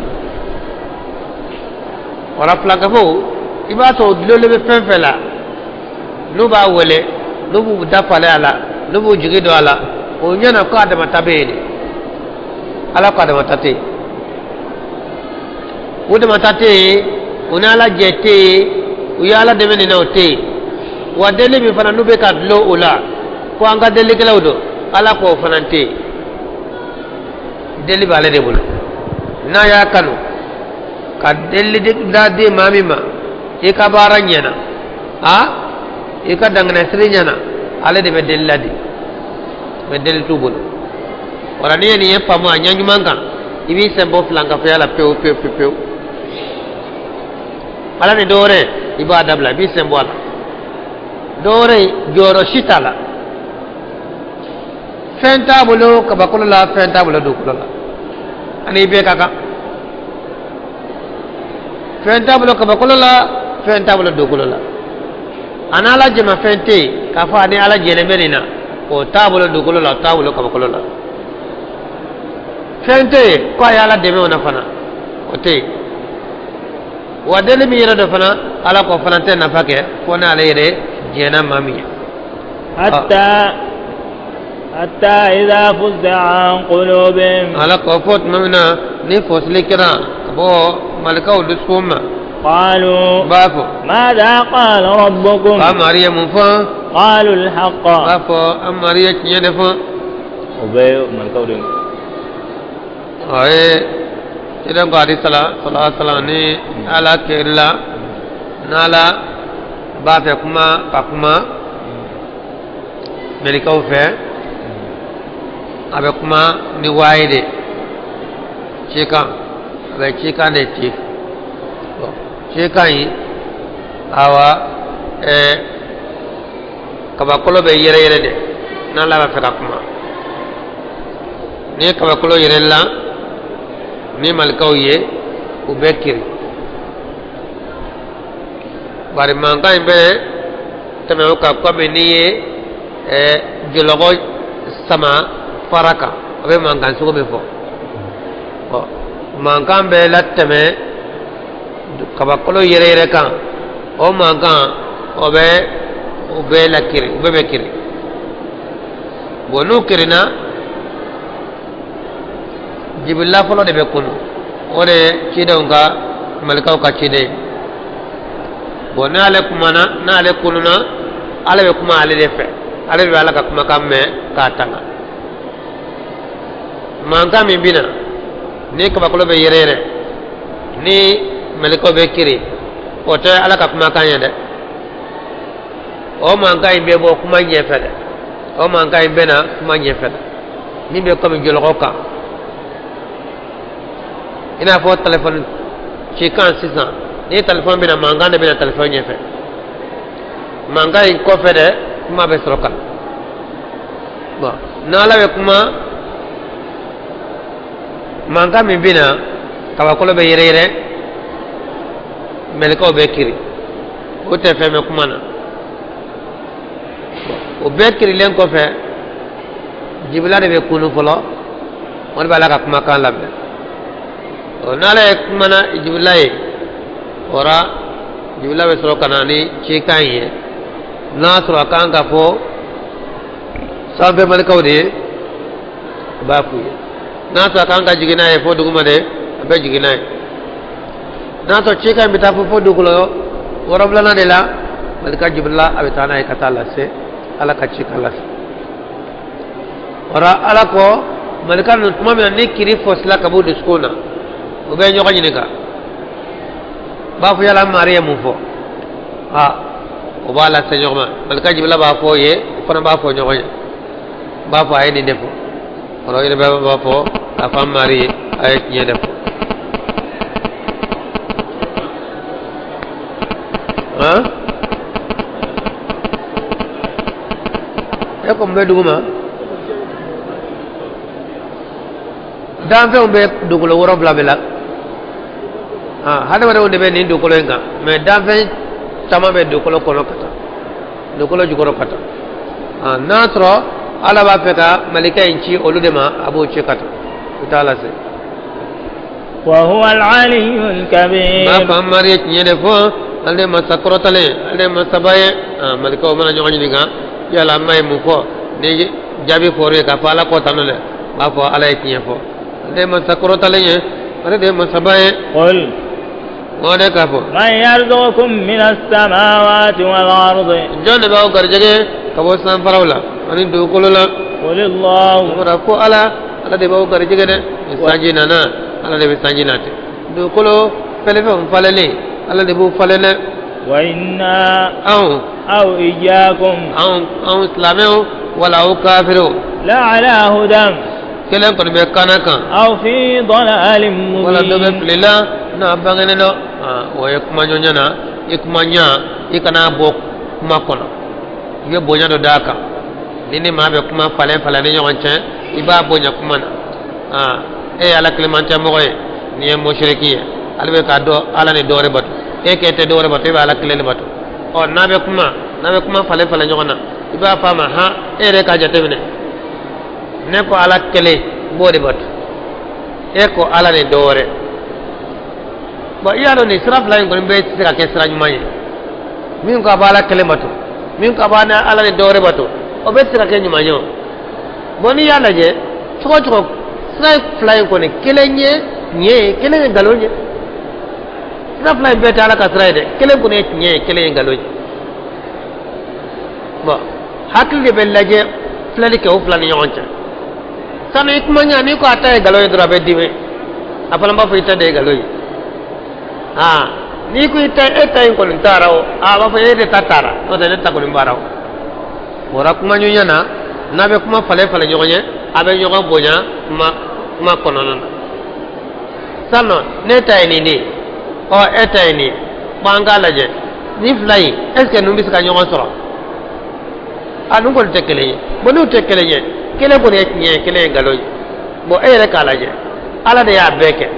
Wala filankafow, i b'a sɔrɔ u dulonlen bɛ fɛn fɛn la, n'u b'a wele, n'u b'u da falen a la, n'u b'u jigi don a la, o ɲɛna ko a damata bɛ yen de. Ala ko a damata tɛ yen, o damata tɛ yen, o ni Ala jɛ tɛ yen, u ye Ala dɛmɛ nin na, o tɛ yen. Wa deli min fana n'u bɛ ka dulon o la ko an ka delikɛlaw don, Ala k'o fana tɛ yen. Deli b'ale de bolo, n'a y'a kanu. Ka delili da di maa min ma, i ka baara ɲɛna, a i ka danganasiri ɲɛna, ale de bɛ deli la di, mɛ deli t'u bolo. Wala n'i ye nin ye faamu a ɲɛ ɲuman kan, i b'i sen bɔ filankafoya la pewu pewu pewu pewu. Ala ni dɔwɛrɛ, i b'a dabila, i b'i sen bɔ a la. Dɔwɛrɛ jɔyɔrɔ si t'a la, fɛn t'a bolo kabakolo la, fɛn t'a bolo dugukolo la, ani i bɛɛ ka kan. Fɛn t'a bolo kabakolo la, fɛn t'a bolo dugukolo la, a n'ala jɛma fɛn tɛ yen k'a fɔ a ni ala jɛlen bɛ nin na, o t'a bolo dugukolo la, o t'a bolo kabakolo la. Fɛn tɛ yen ko a ye ala dɛmɛ o na fana, o tɛ yen. Wa deli min yɛrɛ dɔ fana, ala k'o fana tɛ nafa kɛ fo n'ale yɛrɛ jɛnna maa min ye. حتى إذا فزع عن قلوبهم. Ala k'o fɔ tuma min na ni fɔsili kɛra ka bɔ malikaw dusukun ma, قالوا u b'a fɔ: ماذا قال ربكم؟ K'a mari ye mun fɔ? قالوا الحق. U b'a fɔ: an mari ye tiɲɛ de fɔ. O bɛɛ ye malikaw de. O ye ciden ko adi sala sala sala ni ala kerila, n'ala b'a fɛ kuma ka kuma mɛlikaw fɛ, a bɛ kuma ni waaye de cikan, a bɛ cikan de ci. Cikan in, awa, kabakolo bɛ yɛrɛ yɛrɛ de n'ala b'a fɛ ka kuma. Ni kabakolo yɛrɛ la ni malikaw ye, u bɛ kiri, bari mankan in bɛ tɛmɛ o kan komi n'i ye jɔlɔkɔ sama fara kan, a bɛ mankan sugu min fɔ. Ɔ mankan bɛ latɛmɛ kabakolo yɛrɛ yɛrɛ kan, o mankan o bɛ u bɛɛ lakiri, u bɛɛ bɛ kiri. Bon, n'u kirinna, jibila fɔlɔ de bɛ kunu, o de ye cidenw ka malikaw ka ciden ye. Bon, n'ale kumana, n'ale kununa, ale bɛ kuma ale de fɛ, ale de bɛ ala ka kumakan mɛn k'a tanga. Mankan min bɛ na ni kabakolo bɛ yɛrɛ yɛrɛ ni malikaw bɛ kiri, o tɛ ala ka kumakan ye dɛ. O mankan in bɛ bɔ kuma ɲɛfɛ dɛ, o mankan in bɛ na kuma ɲɛfɛ dɛ, min bɛ komi jɔlɔkɔ kan, i n'a fɔ telefɔni cikan sisan. Ni telefɔni bɛ na, mankan de bɛ na telefɔni ɲɛfɛ. Mankan in kɔfɛ dɛ, kuma bɛ sɔrɔ ka na. Bon, n'ala bɛ kuma, mankan min bɛ na, kabakolo bɛ yɛrɛ yɛrɛ, mɛlɛkɛw bɛ kiri, o tɛ fɛn mɛn kuma na. O bɛɛ kirilen kɔfɛ, jibila de bɛ kunu fɔlɔ, o de bɛ ala ka kumakan lamɛn. Ɔ n'ala ye kumana jibila ye, o ra jibila bɛ sɔrɔ ka na ni cikan ye. N'a sɔrɔ a kan ka fɔ sanfɛ malikaw de ye, a b'a f'u ye. N'a sɔrɔ a kan ka jigin n'a ye fo duguma de, a bɛ jigin n'a ye. N'a sɔrɔ cikan in bɛ taa fo dugukolo wɔrɔnfilanan de la, malika jibila a bɛ taa n'a ye ka taa lase, ala ka cikan lase. O ra ala ko malika ninnu, tuma min na ni kiri fɔsila ka b'u dusukun na, u bɛ ɲɔgɔn ɲininka, u b'a fɔ: yala mari ye mun fɔ? Aa, o b'a lase ɲɔgɔn ma. Malika jibila b'a fɔ o ye, o fana b'a fɔ ɲɔgɔn ye, u b'a fɔ a ye nin de fɔ. O rɔ yɛrɛ b'a fɔ k'a fɔ an mari ye, a ye tiɲɛ de fɔ. Han, e ko mun bɛ dugu ma? Danfɛnw bɛ dugukolo wɔrɔnfila bɛɛ la. Hadamadenw de bɛ nin dugukolo in kan, mɛ danfɛn caman bɛ dugukolo kɔnɔ ka taa dugukolo jukɔrɔ ka taa. N'a sɔrɔ ala b'a fɛ ka malika in ci olu de ma, a b'o ci ka taa, u t'a lase. وهو العلي الكبير. B'a fɔ an mari ye tiɲɛ de fɔ, ale masa kɔrɔtalen, ale masaba ye. Malikaw mana ɲɔgɔn ɲininka yala an ma ye mun fɔ, ni jaabi fɔr'u ye k'a fɔ ala kɔ tanu dɛ, b'a fɔ ala ye tiɲɛ fɔ, ale masa kɔrɔtalen ye, ale de ye masaba ye. قل O de k'a fɔ: من يرزقكم من السماوات والأرض؟ Jɔn de b'aw garijɛgɛ ka bɔ sanfaraw la ani dugukolo la? قل الله. O ko ala, ala de b'aw garijɛgɛ dɛ. Ni sanji nana, ala de bɛ sanji nati dugukolo. Fɛlɛfɛnw falenlen, Ala de b'u falen dɛ. Wa inna anw aw iyyakum, anw silamɛw wala aw kafiriw, la ala hudan, kelen kɔni bɛ kana kan, aw fi dalalin mubin, wala dɔ bɛ fili la n'a bangenen dɔ. O ye kuma ɲɔgɔnya na, i kuma ɲa, i kana bɔ kuma kɔnɔ, i bɛ bonya dɔ d'a kan. Ni maa bɛ kuma falen falen ni ɲɔgɔn cɛ, i b'a bonya kuma na. E ye Ala kelenmantɛ mɔgɔ ye, n'i ye musiriki ye, ale bɛ k'a dɔn Ala ni dɔ wɛrɛ bato, e k'e tɛ dɔ wɛrɛ bato, e bɛ Ala kelen de bato. Ɔ n'a bɛ kuma, n'a bɛ kuma falen falen ɲɔgɔn na, i b'a fɔ a ma: han, e yɛrɛ k'a jateminɛ, ne ko Ala kelen, n b'o de bato, e ko Ala ni dɔ wɛrɛ. Bon, i y'a dɔn nin sira fila in kɔni bɛɛ tɛ se ka kɛ sira ɲuman ye. Min ko a b'a Ala kelen bato, min ko a b'a Ala ni dɔ wɛrɛ bato, o bɛɛ tɛ se ka kɛ ɲuman ye o. Bon, n'i y'a lajɛ cogo o cogo, sira fila in kɔni, kelen ye tiɲɛ ye, kelen ye nkalon ye. Sira fila in bɛɛ tɛ Ala ka sira ye dɛ. Kelen kɔni ye tiɲɛ ye, kelen ye nkalon ye. Bon, hakili de bɛ lajɛ, filɛli kɛ o fila ni ɲɔgɔn cɛ. Sanu i kuma ɲa, n'i ko a ta ye nkalon ye dɔrɔn, a bɛ dimi, a fana b'a fɔ i ta de ye nkalon ye. Aa, n'i ko i ta, e ta in kɔni taara o, a b'a fɔ e de ta taara, n'o tɛ ne ta kɔni baara o. O kuma ɲɔgɔnya na, n'a bɛ kuma falen falen ɲɔgɔn ye, a bɛ ɲɔgɔn bonya kuma kɔnɔna na. Sanu ne ta ye nin de ye, ɔ e ta ye nin ye. Bon, an k'a lajɛ nin fila in, est ce que ninnu bɛ se ka ɲɔgɔn sɔrɔ? A ninnu kɔni tɛ kelen ye. Bon, n'u tɛ kelen ye, kelen kɔni ye tiɲɛ ye, kelen ye nkalon ye. Bon, e yɛrɛ k'a lajɛ, Ala de y'a bɛɛ kɛ.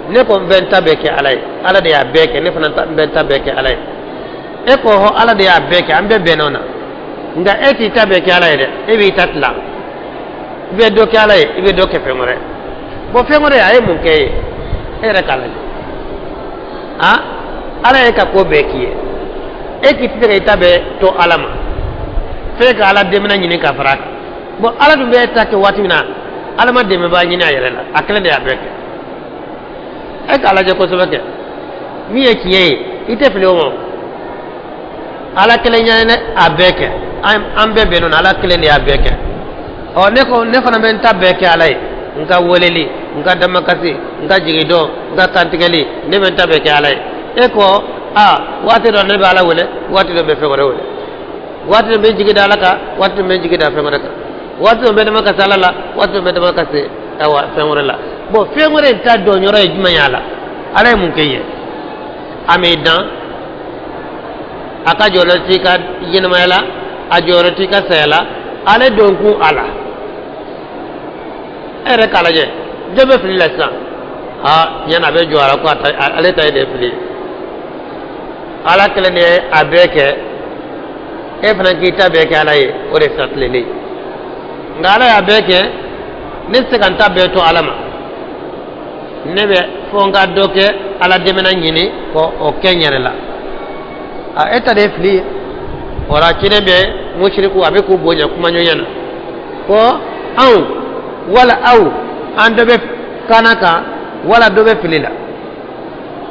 Ne ko n bɛ n ta bɛɛ kɛ Ala ye, Ala de y'a bɛɛ kɛ, ne fana n bɛ n ta bɛɛ kɛ Ala ye. E ko hɔ, Ala de y'a bɛɛ kɛ, an bɛɛ bɛnna o na. Nka e t'i ta bɛɛ kɛ Ala ye dɛ, e b'i ta tila, i bɛ dɔ kɛ Ala ye, i bɛ dɔ kɛ fɛn wɛrɛ. Bon, fɛn wɛrɛ, a ye mun kɛ ye? E yɛrɛ k'a lajɛ. A Ala ye ka ko bɛɛ k'i ye, e k'i tɛ se ka i ta bɛɛ to Ala ma, f'e ka Ala dɛmɛ ɲini ka fara a kan. Bon, Ala dun bɛ e ta kɛ waati min na, Ala ma dɛmɛbaa ɲini a yɛrɛ la, a kelen de y'a bɛɛ kɛ. E k'a lajɛ kosɛbɛ kɛ, min ye tiɲɛ ye, i tɛ fili o ma. Ala kelen ye a bɛɛ kɛ, an bɛɛ bɛnn'o na, Ala kelen de y'a bɛɛ kɛ. Ɔ ne ko ne fana bɛ n ta bɛɛ kɛ Ala ye, n ka weleli, n ka damakasi, n ka jigidɔn, n ka kantigɛli, ne bɛ n ta bɛɛ kɛ Ala ye. E ko aa, waati dɔ ne bɛ Ala wele, waati dɔ n bɛ fɛn wɛrɛ wele, waati dɔ n bɛ jigi da Ala kan, waati dɔ n bɛ jigi da fɛn wɛrɛ kan, waati dɔ n bɛ damakasi Ala la, waati dɔ n bɛ damakasi ayiwa fɛn wɛrɛ la. Bon, fɛn wɛrɛ in ta dɔn yɔrɔ ye jumɛn ye? A la Ala ye mun kɛ ye? A m'i dan, a ka jɔyɔrɔ t'i ka ɲɛnamaya la, a jɔyɔrɔ t'i ka saya la, ale don kun a la. E yɛrɛ k'a lajɛ, jɔn bɛ fili la sisan? Aa, tiɲɛ na, a bɛ jɔ a la ko ale ta ye de fili ye. Ala kelen de ye a bɛɛ kɛ, e fana k'i ta bɛɛ kɛ Ala ye, o de sira tilennen. Nka Ala y'a bɛɛ kɛ, ne tɛ se ka n ta bɛɛ to Ala ma, ne bɛ fo n ka dɔ kɛ Ala dɛmɛna ɲini k'o kɛ n yɛrɛ la. A e ta de ye fili ye. O la ciden bɛ musiriku, a bɛ k'u bonya kuma ɲɔgɔnya na ko anw wala aw, an dɔ bɛ kana kan wala dɔ bɛ fili la.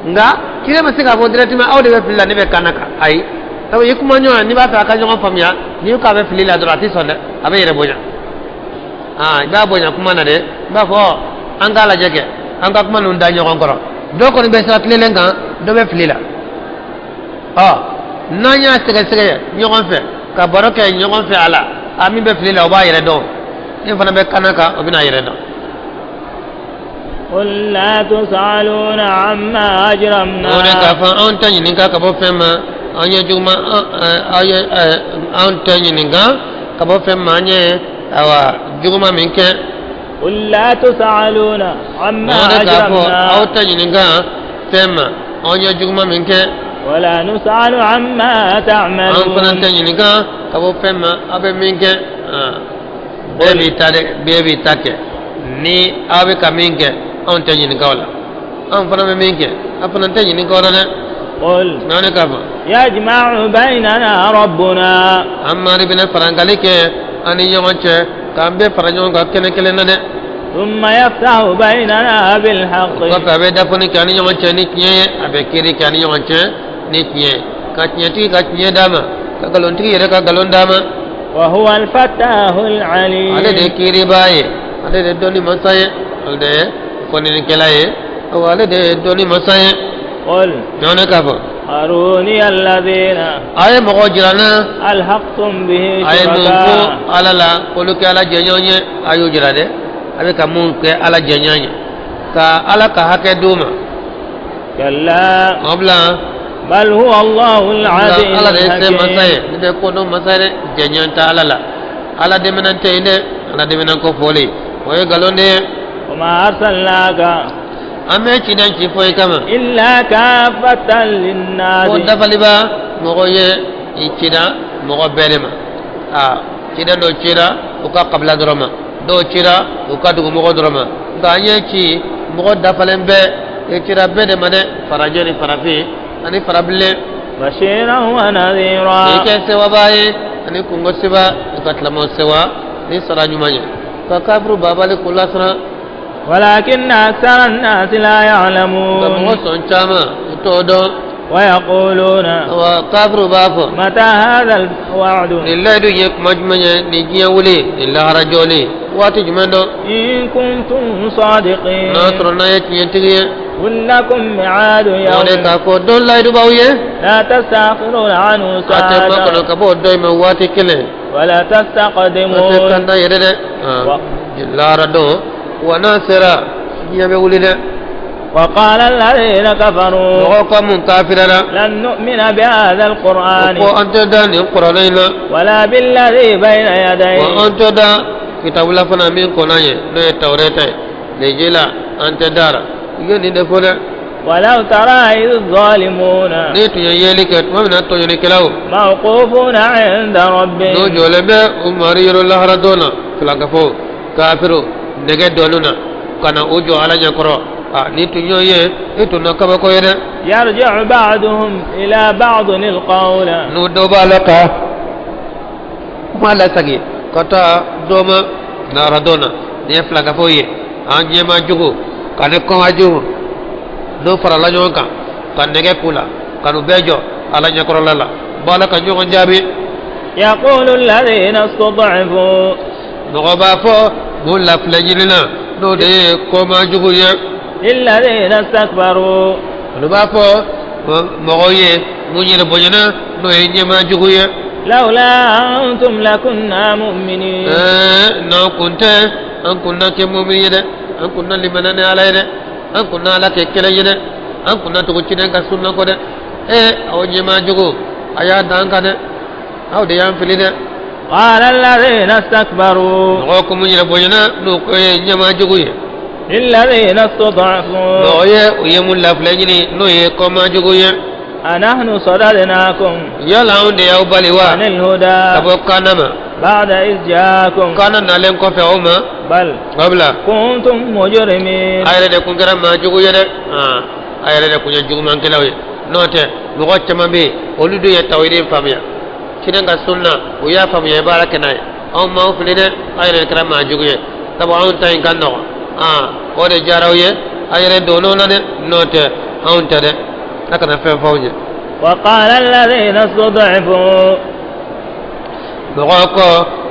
Nka ciden bɛ se k'a fɔ directement aw de bɛ fili la, ne bɛ kana kan? Ayi, sabu i kuma ɲɔgɔn, n'i b'a fɛ a ka ɲɔgɔn faamuya, n'i ko a bɛ fili la dɔrɔn, a tɛ sɔn dɛ, a bɛ yɛrɛ bonya. Aa, i b'a bonya kuma na dɛ, i b'a fɔ an k'a lajɛ kɛ, an ka kuma ninnu da ɲɔgɔn kɔrɔ. Dɔ kɔni bɛ sira tilennen kan, dɔ bɛ fili la. Ɔ n'an y'a sɛgɛsɛgɛ ɲɔgɔn fɛ, ka baro kɛ ɲɔgɔn fɛ a la, a min bɛ fili la, o b'a yɛrɛ dɔn, min fana bɛ kana kan, o bɛna a yɛrɛ dɔn. قل لا تسألون عما أجرمنا. O de k'a fɔ anw tɛ ɲininka ka bɔ fɛn ma an ye juguman, aw ye, anw tɛ ɲininka ka bɔ fɛn ma an ye awa juguman min kɛ. قل لا تسألون عما O de k'a fɔ aw أجرمنا tɛ ɲininka fɛn ma anw ye juguman min kɛ. ولا نسأل عما An fana تعملون. tɛ ɲininka ka bɔ fɛn ma aw bɛ min kɛ. Bɛɛ b'i ta dɛ, bɛɛ b'i ta kɛ. Ni aw bɛ ka min kɛ, anw tɛ ɲininka o la, anw fana bɛ min kɛ, aw fana tɛ ɲininka o la dɛ. قل N'aw ne k'a fɔ يجمع بيننا ربنا. An mari bɛna farankali kɛ an ni ɲɔgɔn cɛ, k'an bɛɛ fara ɲɔgɔn kan kɛnɛ kelen na dɛ. ثم يفتح بيننا بالحق. Kɔfɛ a bɛ dafoni kɛ an ni ɲɔgɔn cɛ ni tiɲɛ ye, a bɛ kiiri kɛ an ni ɲɔgɔn cɛ ni tiɲɛ ye, ka tiɲɛtigi ka tiɲɛ d'a ma, ka nkalontigi yɛrɛ ka nkalon d'a ma. وهو الفتاح العليم. Ale de ye kiiribaa ye, ale de ye dɔnni masa ye, ale de ye fɔninikɛla ye, awa ale de ye dɔnni masa ye. قل ne k'a fɔ أروني الذين a ye mɔgɔ jira n na ألحقتم به a ye mun ko شركاء ala la k'olu kɛ ala jɛɲɔgɔn ye a y'o jira dɛ a bɛ ka mun kɛ ala jɛɲɔgɔn ye ka ala ka hakɛ d'u ma كلا o bila بل هو الله العزيز ala de ye se masa ye الحكيم ne tɛ ko dɔn masa ye dɛ jɛɲɔgɔn tɛ ala la ala dɛmɛnan tɛ yen dɛ ala dɛmɛnan ko fɔlen o ye nkalon de ye وما أرسلناك an bɛ ciden ci foyi kama إلا كافة للناس ko dafaliba mɔgɔ ye i cira mɔgɔ bɛɛ de ma aa ciden dɔ cira u ka kabila dɔrɔn ma dɔw cira u ka dugumɔgɔ dɔrɔn ma nka an ye ci mɔgɔ dafalen bɛɛ i cira bɛɛ de ma dɛ farajɛ ni farafin ani farabilen بشيرا ونذيرا i kɛ sewaba ye ani kungo seba i ka tilamaw sewa ni sara ɲuman ye ka kafiru babali k'u lasiran ولكن أكثر الناس لا nka mɔgɔ يعلمون sɔn caman u t'o dɔn ويقولون wa kafiru b'a fɔ متى هذا الوعد nin layidu ye kuma jumɛn ye nin diɲɛ wuli nin lahara jɔlen waati jumɛn dɔn إن كنتم صادقين n'a sɔrɔ n'a ye tiɲɛtigi ye قل لكم ميعاد o de يوم k'a fɔ don layidu b'aw ye لا تستأخرون عنه a tɛ makɔnɔ ساعة ka bɔ o dɔ in ma waati kelen ولا a tɛ تستقدمون kanda yɛrɛ dɛ lahara don wa n'a sera diɲɛ bɛ wuli dɛ وقال الذين كفروا mɔgɔw ka mun kafirara لن نؤمن بهذا o القرآن ko an tɛ da nin kuranɛ in la ولا بالذي بين wa يديه an tɛ da kitabula fana min kɔnɔ ye n'o ye tawureta ye lejila an tɛ da la i ye nin de fɔ dɛ ولو ترى إذ الظالمون n'i tun ye yeli kɛ tuma min na tɔɲɔnikɛlaw موقوفون عند n'o ربهم jɔlen bɛ u mari yɔrɔ lahara don na filankafo kafiru nɛgɛ dɔɔnin na ka na u jɔ ala ɲɛkɔrɔ a n'i tun y'o ye i tun na kabako ye dɛ يرجع بعضهم إلى بعض القول n'u dɔ b'a la ka kuma lasagi ka taa dɔ ma lahara don na nin ye filankafo ye an ɲɛma jugu ka ne kɔnma jugu n'o farala ɲɔgɔn kan ka nɛgɛ k'u la ka n'u bɛɛ jɔ ala ɲɛkɔrɔla la u b'a la ka ɲɔgɔn jaabi يقول الذين استضعفوا mɔgɔ b'a fɔ mun lafilɛ ɲinina n'o de ye kɔma jugu ye للذين استكبروا olu b'a fɔ mɔgɔw ye mun yɛrɛ bonyana n'o ye ɲɛma jugu ye لولا أنتم لكنا مؤمنين ɛɛ n'an kun tɛ an kun na kɛ mumini ye dɛ an kun na limana ni ala ye dɛ an kun na ala kɛ kelen ye dɛ an kun na tugu ciden ka sunna kɔ dɛ ee aw ɲɛma jugu a y'a dan kan dɛ aw de y'an fili dɛ قال الذين استكبروا mɔgɔw ko mun yɛrɛ bonyana n'o ko ye ɲɛma jugu ye للذين استضعفوا mɔgɔ ye u ye mun lafilɛ ɲini n'o ye kɔma jugu ye أنحن صددناكم yala anw de y'aw bali wa عن الهدى ka bɔ kaana ma بعد إذ جاءكم kaana nalen kɔfɛ aw ma بل wabila كنتم مجرمين a yɛrɛ de kun kɛra maa jugu ye dɛ a yɛrɛ de kun ye jugumankɛlaw ye n'o tɛ mɔgɔ caman bɛ yen olu dun ye tawhidi faamuya ciden ka sunna u y'a faamuya i baara kɛ n'a ye anw m'aw fili dɛ a yɛrɛ de kɛra maa jugu ye sabu anw ta in ka nɔgɔn o de diyara aw ye a yɛrɛ donn'o la dɛ n'o tɛ anw tɛ dɛ a kana fɛn fɔ aw ye وقال الذين استضعفوا mɔgɔw kɔ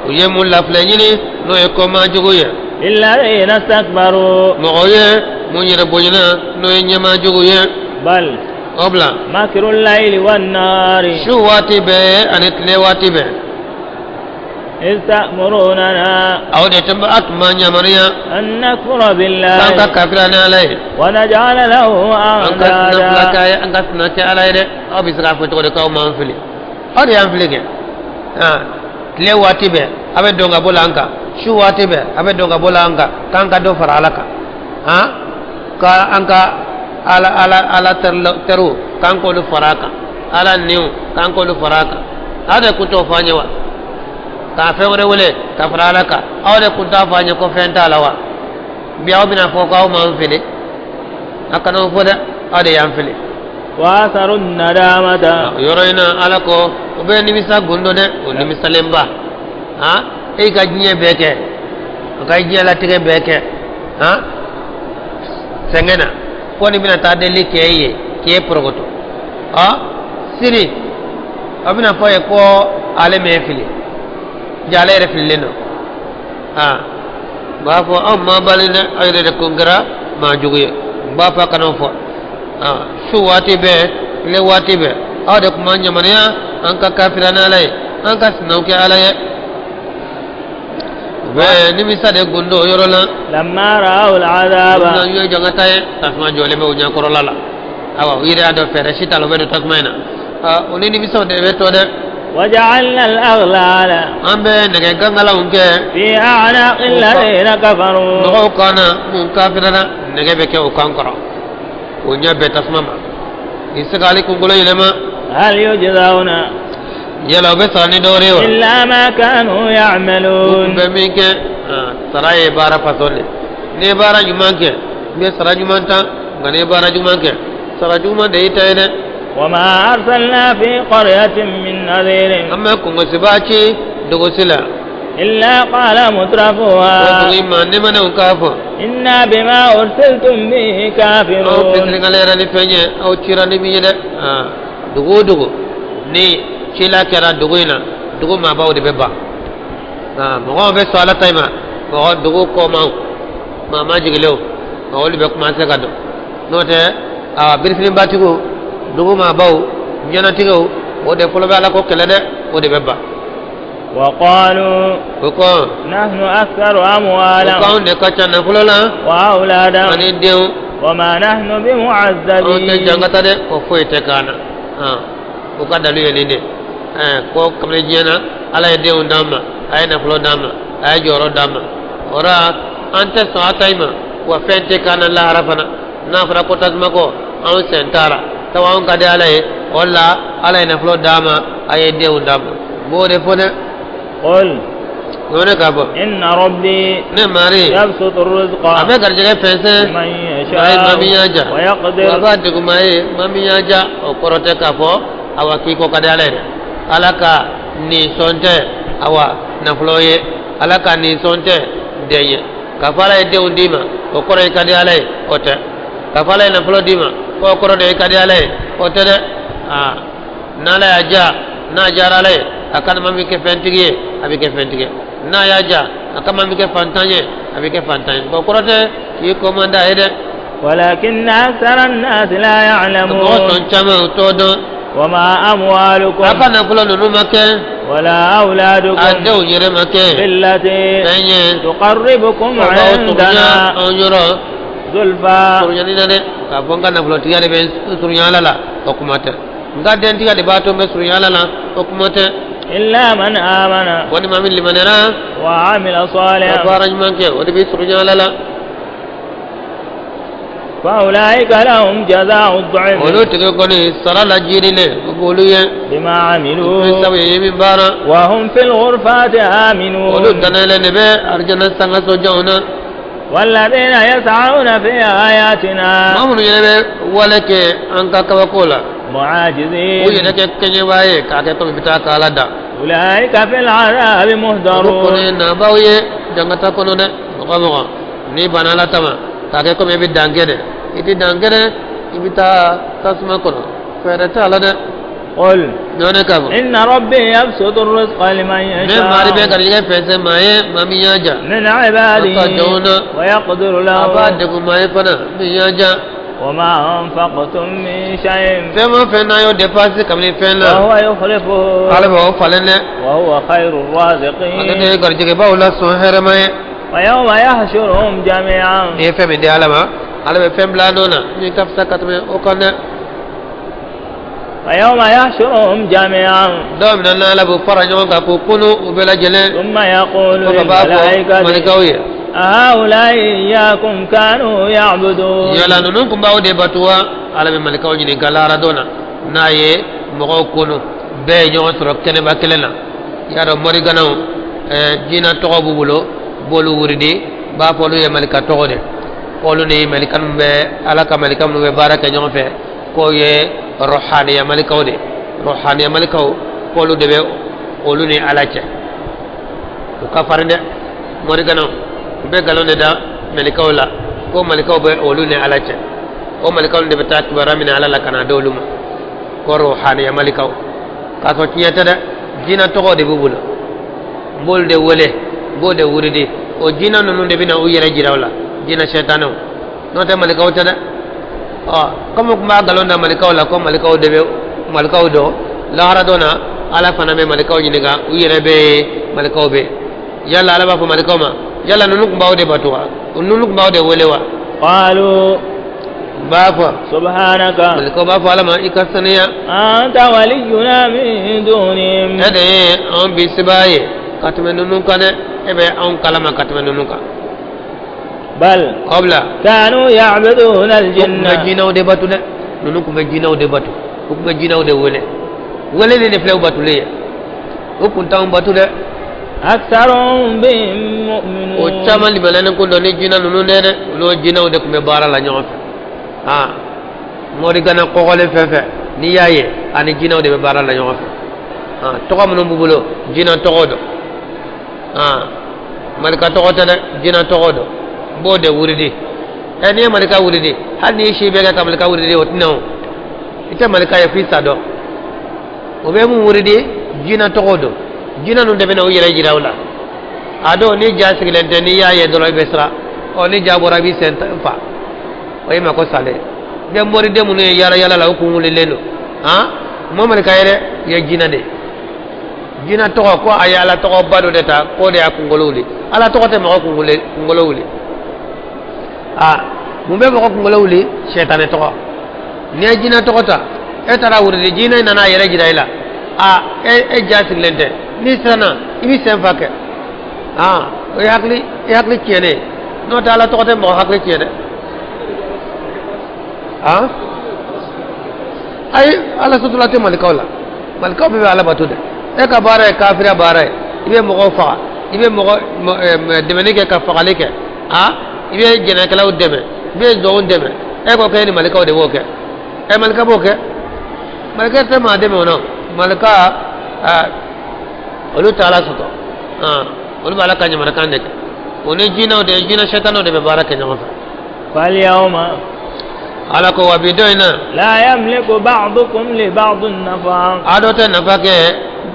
u ye mun lafilɛ ɲini n'o ye kɔma jugu ye للذين استكبروا mɔgɔ ye mun yɛrɛ bonyana n'o ye ɲɛma jugu ye بل o bila مكر الليل والنهار su waati bɛɛ ani tile waati bɛɛ إذ تأمروننا aw de tun bɛ a tun b'an yamaruya أن نكفر k'an ka بالله kafira ni ala ye ونجعل له an ka sina fila أندادا k'a ye an ka sina kɛ ala ye dɛ aw bɛ se k'a fɔ cogo di k'aw m'an fili aw de y'an fili kɛ tile waati bɛɛ a bɛ don ka bɔ la an kan su waati bɛɛ a bɛ don ka bɔ la an kan k'an ka dɔ fara ala kan ka an ka ala ala ala teriw k'an k'olu fara a kan ala niw k'an k'olu fara a kan aw de kun t'o fɔ an ye wa k'a fɛn wɛrɛ wele ka fara ala kan aw de kun t'a fɔ an ye ko fɛn t'a la wa bi aw bɛna fɔ k'aw m'an fili a kana o fɔ dɛ aw de y'an fili وأسروا الندامة yɔrɔ in na ala ko o bɛ nimisa gundo dɛ o nimisalenba e ka diɲɛ bɛɛ kɛ o ka diɲɛ latigɛ bɛɛ kɛ sɛgɛn na fo ni bɛna taa deli kɛ e ye k'e porokoto sini a bɛna fɔ ye ko ale m'e fili ja ale yɛrɛ fililen don n b'a fɔ anw ma bali dɛ aw yɛrɛ de kun kɛra maa jugu ye n b'a fɔ a kana o fɔ Su waati bɛɛ, tile waati bɛɛ, aw de tun b'an yamaruya an ka kafira n'Ala ye, an ka sinaw kɛ Ala ye. U bɛ nimisa de gundo o yɔrɔ la. Lamma ra'aw al'adaba. U ye jangata ye, tasuma jɔlen bɛ u ɲɛkɔrɔla la. Awa, u yɛrɛ y'a dɔn fɛɛrɛ si t'a la, u bɛ don tasuma in na. O ni nimisaw de bɛ to dɛ. Waja'alna al-aghlala. An bɛ nɛgɛ gangalaw kɛ. Fi a'naqi alladhina kafaru. Mɔgɔw kan na mun kafirara, nɛgɛ bɛ kɛ o kan kɔrɔ. O ɲɛ bɛɛ tasuma ma. I se k'ale kunkolo yɛlɛma. Hal yujzauna. Yala u bɛ sara ni dɔwɛrɛ ye wa? Illa ma kanu ya'malun. U bɛ min kɛ, sara ye baara fasɔn de. N'i ye baara ɲuman kɛ, i bɛ sara ɲuman ta, nka n'i ye baara juguman kɛ, sara juguman de y'i ta ye dɛ. Wa ma arsalna fi qaryatin min nadhirin. An ma kɔnkosibaa ci dugu si la. Illa qala mutrafuha. O dugu in maa nɛɛmanenw k'a fɔ. Inna bima ursiltum bihi kafirun. Aw fitiriwaleyara ni fɛn ye, aw cira ni min ye dɛ. Dugu o dugu ni cila kɛra dugu in na, dugu maabaw de bɛ ban. Mɔgɔw bɛ sɔn Ala ta in ma, mɔgɔ dugu kɔmaw, maa majigilenw, olu bɛ commencer ka don. N'o tɛ, a birifinibatigi, dugu maabaw, ɲɛnatigiw, o de fɔlɔ bɛ Ala ko kɛlɛ dɛ, o de bɛ ban. Wa qalu. O ko. Nahnu aktharu amwalan. O k'anw de ka ca nafolo la. Wa awladan. Ani denw. Wa ma nahnu bi mu'azzabin. Anw tɛ jangata dɛ, o foyi tɛ k'an na. O ka dalu ye nin de. Ko kabini diɲɛ na, Ala ye denw d'an ma, a ye nafolo d'an ma, a ye jɔyɔrɔ d'an ma. O la, an tɛ sɔn a ta in ma, wa fɛn tɛ k'an na lahara fana. N'a fɔra ko tasuma ko, anw sen t'a la. Sabu anw ka di Ala ye, o la Ala ye nafolo d'an ma, a ye denw d'an ma. N b'o de fɔ dɛ. Qul. O de k'a fɔ. Inna rabbi. Ne mari. Yabsutu rizqa. A bɛ garijɛgɛ fɛnsɛn. Liman yasha. Maa ye maa min y'a ja. Wa yaqdir. Wa b'a degun maa ye maa min y'a ja, o kɔrɔ tɛ k'a fɔ awa k'i ko ka di Ala ye dɛ. Ala ka nin sɔn tɛ awa nafolo ye, Ala ka nin sɔn tɛ den ye. K'a fɔ Ala ye denw d'i ma, o kɔrɔ i ka di Ala ye, o tɛ. K'a fɔ Ala ye nafolo d'i ma, k'o kɔrɔ de i ka di Ala ye, o tɛ dɛ. Aa, n'Ala y'a ja, n'a diyara Ala ye, a kana maa min kɛ fɛntigi ye, a bɛ kɛ fɛntigi ye. N'a y'a ja, a ka maa min kɛ fantan ye, a bɛ kɛ fantan ye. O kɔrɔ tɛ k'i ko man d'a ye dɛ. Walakinna akthara an-nasi la ya'lamun. Mɔgɔ tɔn caman u t'o dɔn. Wa ma amwalukum. A ka nafolo ninnu ma kɛ. Wala awladukum. A denw yɛrɛ ma kɛ. Billati. Fɛn ye. Tuqarribukum indana. Anw yɔrɔ. Zulfa. Surunyani na dɛ. K'a fɔ n ka nafolotigiya de bɛ n surunya Ala la, o kuma tɛ. N ka dentigiya de b'a to n bɛ surunya Ala la, o kuma tɛ. Illa man amana. Fo ni maa min limaniyara. Wa amila salihan. Ka baara ɲuman kɛ, o de bɛ surunya Ala la. Fa ulaika lahum jazaa'u dhi'f. Olu tigi kɔni sara lajirilen o b'olu ye. Bima amilu. Fɛn sabu ye min baara. Wa hum fil ghurfati aminun. Olu danayɛlɛn de bɛ arijana sangaso janw na. Walladhina yas'auna fi ayatina. Maa minnu yɛrɛ bɛ wale kɛ an ka kabako la. Mu'ajizin. U yɛrɛ kɛ kɛɲɛbaa ye k'a kɛ komi bɛ taa k'Ala dan. Ulaika fil 'adhabi muhdarun. Olu kɔni ye nabaaw ye jangata kɔnɔ dɛ, mɔgɔ mɔgɔ n'i banna Ala ta ma k'a kɛ komi i bɛ dan kɛ dɛ, i tɛ dan kɛ dɛ, i bɛ taa tasuma kɔnɔ, fɛɛrɛ t'a la dɛ. Qul. Ɲɔgɔn k'a fɔ. Inna rabbi yabsutu rizqa liman yasha. Ne mari bɛ garijɛgɛ fɛnsɛn maa ye maa min y'a ja. Min ibadihi. A ka jɔnw na. Wa yaqdiru lahu. A b'a degun maa ye fana min y'a ja. Wa ma anfaqtum min shay'in. Fɛn o fɛn n'a y'o dépenser kabini fɛn na. Fa huwa yukhlifuhu. Ala b'o falen dɛ. Wa huwa khayru raziqin. Ale de ye garijɛgɛbaw la sɔn hɛrɛma ye. Wa yawma yahshuruhum jami'an. N'i ye fɛn min di Ala ma, Ala bɛ fɛn bila a nɔ na min ka fisa ka tɛmɛ o kan dɛ. Wa yawma yahshuruhum jami'an. Don min na n'Ala b'u fara ɲɔgɔn kan k'u kunu u bɛɛ lajɛlen. Thumma yaqulu lil malaikati. Malikaw ye. Ahaula'i iyyakum kanu ya'budun. Yala ninnu tun b'aw de batu wa? Ala bɛ malikaw ɲininka lahara don na n'a ye mɔgɔw kunu bɛɛ ye ɲɔgɔn sɔrɔ kɛnɛba kelen na. I y'a dɔn moriganaw jinɛ tɔgɔ b'u bolo, b'olu wurudi, b'a fɔ olu ye malika tɔgɔ de. K'olu ni malika minnu bɛ Ala ka malika minnu bɛ baara kɛ ɲɔgɔn fɛ, k'o ye rohaniya malikaw de. Rohaniya malikaw, k'olu de bɛ olu ni Ala cɛ. U ka farin dɛ, moriganaw u bɛ nkalon de da malikaw la ko malikaw bɛ olu ni Ala cɛ. O malikaw de bɛ taa kibaruya minɛ Ala la ka na d'olu ma ko rohaniya malikaw, k'a sɔrɔ tiɲɛ tɛ dɛ. Jinɛ tɔgɔ de b'u bolo, n b'olu de wele, n b'o de wurudi. O jinɛ ninnu de bɛna u yɛrɛ jira u la, jinɛ sɛtanɛw, n'o tɛ malikaw tɛ dɛ. Ɔ komi tun b'a nkalon da malikaw la ko malikaw de bɛ malikaw dɔn, lahara don na Ala fana bɛ malikaw ɲininka, u yɛrɛ bɛ yen, malikaw bɛ yen. Yala Ala b'a fɔ malikaw ma, yala ninnu tun b'aw de bato wa? Ninnu tun b'aw de wele wa? Qalu, b'a fɔ, subhanaka, malikaw b'a fɔ Ala ma, i ka saniya, anta waliyuna min dunihim, e de ye anw bisibaa ye ka tɛmɛ ninnu kan dɛ, e bɛ anw kalama ka tɛmɛ ninnu kan. Bal kɔbila kanu ya'buduna al-jinna, u tun bɛ jinɛw de bato dɛ, ninnu tun bɛ jinɛw de bato, u tun bɛ jinɛw de wele, weleli de filɛ u batolen ye, u tun t'anw bato dɛ. Aktharuhum bihim mu'minun, o caman limaniyalen kun don ni jinɛ ninnu dɛ dɛ, olu jinɛw de tun bɛ baara la ɲɔgɔn fɛ. Aa morigana kɔgɔlen fɛn fɛn n'i y'a ye, ani jinɛw de bɛ baara la ɲɔgɔn fɛ. Aa tɔgɔ minnu b'u bolo, jinɛ tɔgɔ don, aa malika tɔgɔ tɛ dɛ, jinɛ tɔgɔ don, n b'o de wurudi. Ɛ n'i ye malika wurudi, hali n'i si bɛɛ kɛ ka malika wurudi, o tɛna o, i tɛ malika ye f'i sa dɔn. O bɛ mun wurudi? Jinɛ tɔgɔ don. Jinɛ ninnu de bɛna u yɛrɛ jira u la. A dɔw ni ja sigilen tɛ, n'i y'a ye dɔrɔn i bɛ siran. Ɔ ni ja bɔra, i b'i sen fa, o ye mako salen. I bɛ moriden minnu ye yaala yaala la, u kun wulilen don. Han mɔ malika ye dɛ, i ye jinɛ de ye. Jinɛ tɔgɔ ko a ye Ala tɔgɔba dɔ de ta k'o de y'a kunkolo wuli. Ala tɔgɔ tɛ mɔgɔ kunkolo wuli. Aa mun bɛ mɔgɔ kunkolo wuli? Sɛtanɛ tɔgɔ. N'i ye jinɛ tɔgɔ ta, e taara wurudi, jinɛ nana a yɛrɛ jira e la. Aa e ja sigilen tɛ, n'i siranna i b'i sen fa kɛ. Aa o ye hakili, i hakili tiɲɛnen ye. N'o tɛ Ala tɔgɔ tɛ mɔgɔ hakili tiɲɛ dɛ. Aa ayi, Ala sɔsɔla tɛ malikaw la. Malikaw bɛɛ bɛ Ala bato dɛ. E ka baara ye kafiriya baara ye, i bɛ mɔgɔw faga, i bɛ mɔgɔ dɛmɛni kɛ ka fagali kɛ, aa i bɛ jɛnɛkɛlaw dɛmɛ, i bɛ zɔnw dɛmɛ. E ko k'e ni malikaw de b'o kɛ. Ɛ malika b'o kɛ? Malika tɛ maa dɛmɛ o la. Malika olu tɛ Ala sɔsɔ, olu bɛ Ala ka ɲamanakan de kɛ. O ni jinɛw de, jinɛ sɛtanɛw de bɛ baara kɛ ɲɔgɔn fɛ. Falyawma, Ala ko wa bi don in na, la yamliku ba'dukum li ba'din nafa, a dɔ tɛ nafa kɛ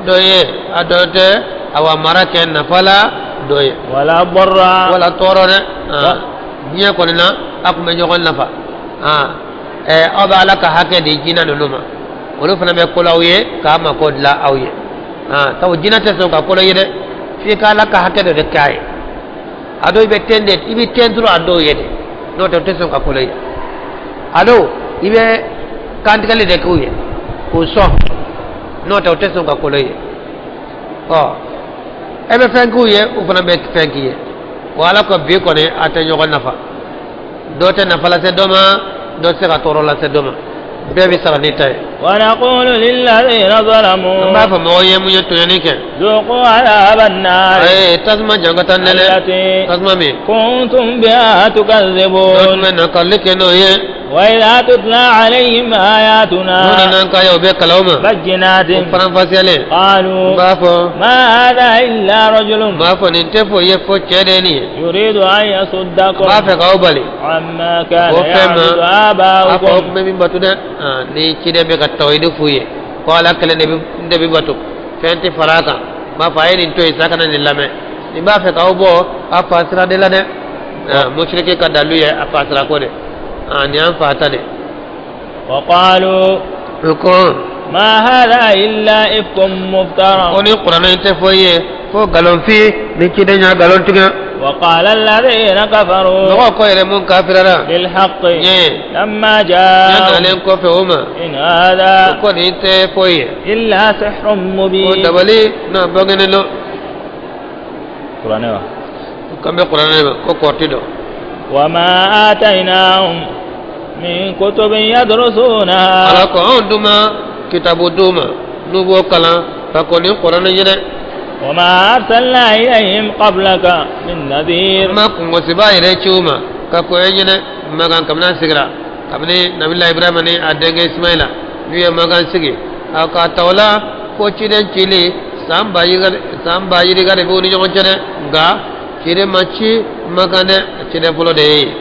dɔ ye, a dɔ tɛ awa mara kɛ nafa la dɔ ye, wala darra, wala tɔɔrɔ dɛ. Diɲɛ kɔni na, a tun bɛ ɲɔgɔn nafa. Ɛ aw bɛ Ala ka hakɛ di jinɛ ninnu ma, olu fana bɛ ko l'aw ye k'a mako dilan aw ye. Sabu jinɛ tɛ sɔn ka ko ye dɛ, f'i ka Ala ka hakɛ dɔ de k'a ye. A dɔw i bɛ tɛn de, i bɛ tɛn dɔrɔn a dɔw ye de, n'o tɛ o tɛ sɔn ka ko ye. A dɔw i bɛ kantigɛli de k'u ye k'u sɔn, n'o tɛ o tɛ sɔn ka ko ye. Ɔ e bɛ fɛn k'u ye, u fana bɛ fɛn k'i ye. O Ala ko bi kɔni a tɛ ɲɔgɔn nafa, dɔ tɛ nafa lase dɔ ma, dɔ tɛ se ka tɔɔrɔ lase dɔ ma, bɛɛ bɛ sara n'i ta ye. Wa naqulu lilladhina zalamu, an b'a fɔ mɔgɔw ye mun ye tɔɲɔni kɛ, zuqu adhaban nar, ee tasuma jangata nɛnɛ, allati tasuma min kuntum biha n'o tukadhibun, tun bɛ nakalili kɛ n'o ye. Wa idha tutla alayhim ayatuna, n'u nana an ka aya o bɛ kalan u ma, bayyinatin, o faranfasiyalen, qalu, u b'a fɔ, ma hadha illa rajulun, u b'a fɔ nin tɛ foyi ye fo cɛ de ye nin ye, yuridu an yasuddakum, a b'a fɛ k'aw bali amma kana o fɛn ma, ya'budu a fɔ aw aba'ukum, tun bɛ min bato dɛ. Ni ciden bɛ ka tawhidi f'u ye ko Ala kelen de bɛ bato, fɛn tɛ fara a kan, n b'a fɔ a ye nin to yen sa, kana nin lamɛn, nin b'a fɛ k'aw bɔ a fa sira de la dɛ. Musiriki ka dalu ye a fa sira ko de, nin y'an fa ta de. Wa qalu, u ko, ma hadha illa ifkun muftara, ko ni kuranɛ in tɛ foyi ye fo nkalonfin ni ciden y'a nkalon tigɛ. Wa qala alladhina kafaru, mɔgɔw ko yɛrɛ mun kafirara, lil haqqi, ɲɛ lamma ɲɛ ja'ahum, nalen kɔfɛ o ma, in hadha o ko nin tɛ foyi ye illa sihrun ko mubin, dabali n'a bangenen don. Kuranɛ wa? O kan bɛ kuranɛ ma ko kɔrɔti dɔ. Wa ma atainahum min kutubin yadrusunaha, Ala ko anw dun ma kitabu d'u ma n'u b'o kalan ka kɔn ni kuranɛ ɲɛ dɛ. Wa ma arsalna ilayhim qablaka min nadhir, ma kungosiba yɛrɛ ci u ma ka kɔn e ɲɛ dɛ. Makan kabini an sigira, kabini nabila Ibrahima ni a denkɛ Ismaila n'u ye Makan sigi, a ka ta o la ko ciden cili san ba yirika, san ba yirika de b'u ni ɲɔgɔn cɛ dɛ, nka ciden ma ci Makan dɛ, ciden fɔlɔ de ye yen.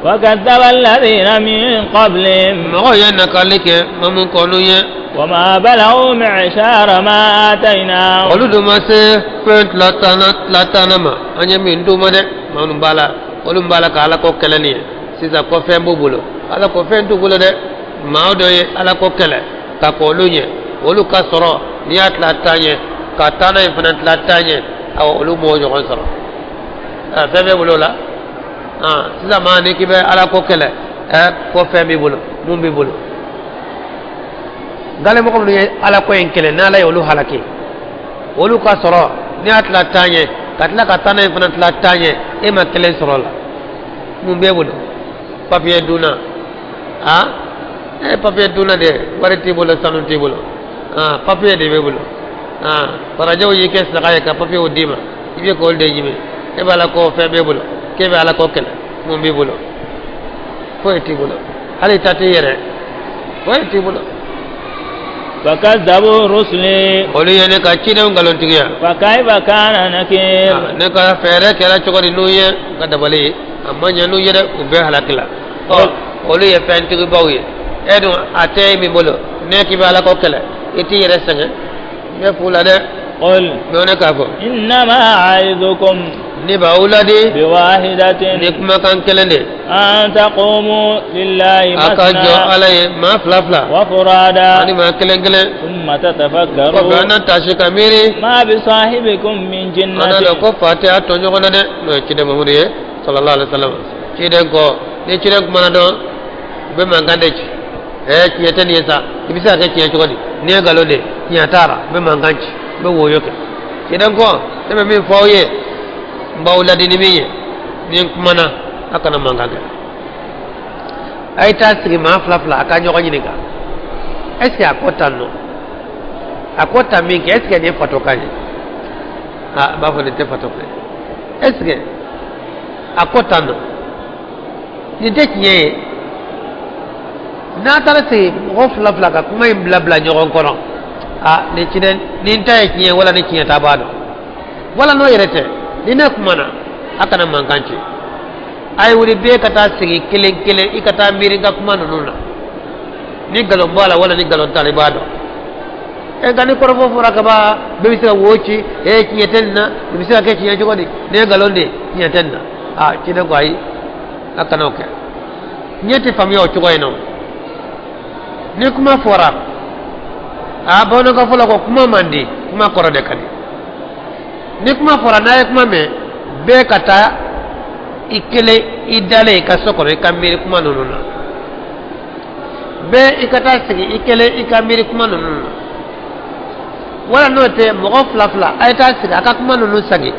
Wa kadhaba alladhina min qablihim, mɔgɔw ye nakali kɛ ma mun kɔn'u ye, wa ma balaghu mi'shara ma atainahum, olu dun ma se fɛn tila tanna tila tanna ma an ye min d'u ma dɛ. Maa minnu b'a la, olu b'a la ka Ala ko kɛlɛ nin ye sisan ko fɛn b'u bolo. Ala ko fɛn t'u bolo dɛ. Maa dɔ ye Ala ko kɛlɛ ka kɔn olu ɲɛ, olu ka sɔrɔ n'i y'a tila 10 ye, ka tannan in fana tila 10 ye, awɔ, olu m'o ɲɔgɔn sɔrɔ. Fɛn b'e bolo o la? Sisan maa n'i k'i bɛ Ala ko kɛlɛ, ko fɛn b'i bolo, mun b'i bolo? Galemɔgɔ minnu ye Ala ko in kɛlɛ, n'Ala ye olu halaki, olu ka sɔrɔ n'i y'a tila 10 ye, ka tila ka tannan in fana tila 10 ye, e ma kelen sɔrɔ o la, mun b'e bolo? Papiye dunna, papiye dunna de, wari t'i bolo, sanu t'i bolo, papiye de b'e bolo. Farajɛw y'i kɛ saga ye ka papiyew d'i ma, i bɛ k'olu de ɲimi. E b'a la ko fɛn b'e bolo k'e bɛ Ala ko kɛlɛ, mun b'i bolo? Foyi t'i bolo, hali ta t'i yɛrɛ, foyi t'i bolo. فكذبوا رسلي. Olu ye ne ka cidenw nkalontigiya. فكيف كان نكير؟ Ne ka fɛɛrɛ kɛra cogo di n'u ye? N ka dabali a ma ɲɛ n'u ye dɛ, u bɛɛ halaki la. Ɔ, olu ye fɛntigibaw ye, e dun a tɛ e min bolo, ne k'i bɛ Ala ko kɛlɛ, i t'i yɛrɛ sɛgɛn, n bɛ f'u la dɛ. قل. Mɛ ne k'a fɔ. إنما أعظكم. Ne b'aw ladi بواحدة. ni kumakan kelen de. أن تقوموا لله A ka jɔ مثنى Ala ye maa fila fila وفرادا ani maa kelen kelen. ثم Kɔfɛ تتفكروا an na taasi ka miiri. ما بصاحبكم من An n'a جنة. dɔn ko fa tɛ a tɔɲɔgɔn na dɛ, n'o ye ciden Mamadu ye صلى الله عليه وسلم. Ciden kɔ, ni ciden kumana dɔn, u bɛ mankan de ci: ɛɛ, tiɲɛ tɛ nin ye sa, i bɛ se ka kɛ tiɲɛ cogo di? Nin ye nkalon de ye, tiɲɛ t'a la. U bɛ mankan ci, u bɛ woyo kɛ. Ciden kɔ, ne bɛ min fɔ aw ye, n b'aw ladi ni min ye, ni n kumana, a kana mankan kɛ. A ye taa sigi maa fila fila, a ka ɲɔgɔn ɲininka: est ce que a ko tan nɔ, a ko tan min kɛ, est ce que nin ye fatɔkan ye? A b'a fɔ nin tɛ fatɔkan ye. Est ce que a ko tan nɔ, nin tɛ tiɲɛ ye? N'a taara sigi mɔgɔ fila fila ka kuma in bila bila ɲɔgɔn kɔnɔ, a nin ciden nin ta ye tiɲɛ wala ni tiɲɛ ta b'a dɔn, wala n'o yɛrɛ tɛ, ni ne kumana, a kana mankan ci. A ye wuli bɛɛ ka taa sigi kelen kelen, i ka taa miiri n ka kuma ninnu na, ni nkalon b'a la wala ni nkalon t'a la, i b'a dɔn. E nka ni kɔrɔfɔ fɔra ka ban, bɛɛ bɛ se ka wo ci: e, tiɲɛ tɛ nin na, nin bɛ se ka kɛ tiɲɛ cogo di? Nin ye nkalon de ye, tiɲɛ tɛ nin na. A ciden ko ayi, a kana o kɛ. Tiɲɛ tɛ faamuya o cogo in na. Ni kuma fɔra, a bamanankan fɔlɔ ko kuma man di, kuma kɔrɔ de ka di. Ni kuma fɔra, n'a ye kuma mɛn, bɛɛ ka taa i kelen, i dalen i ka so kɔnɔ, i ka miiri kuma ninnu na. Bɛɛ i ka taa sigi i kelen, i ka miiri kuma ninnu na. Wala n'o tɛ, mɔgɔ fila fila, a ye taa sigi, a ka kuma ninnu sagi.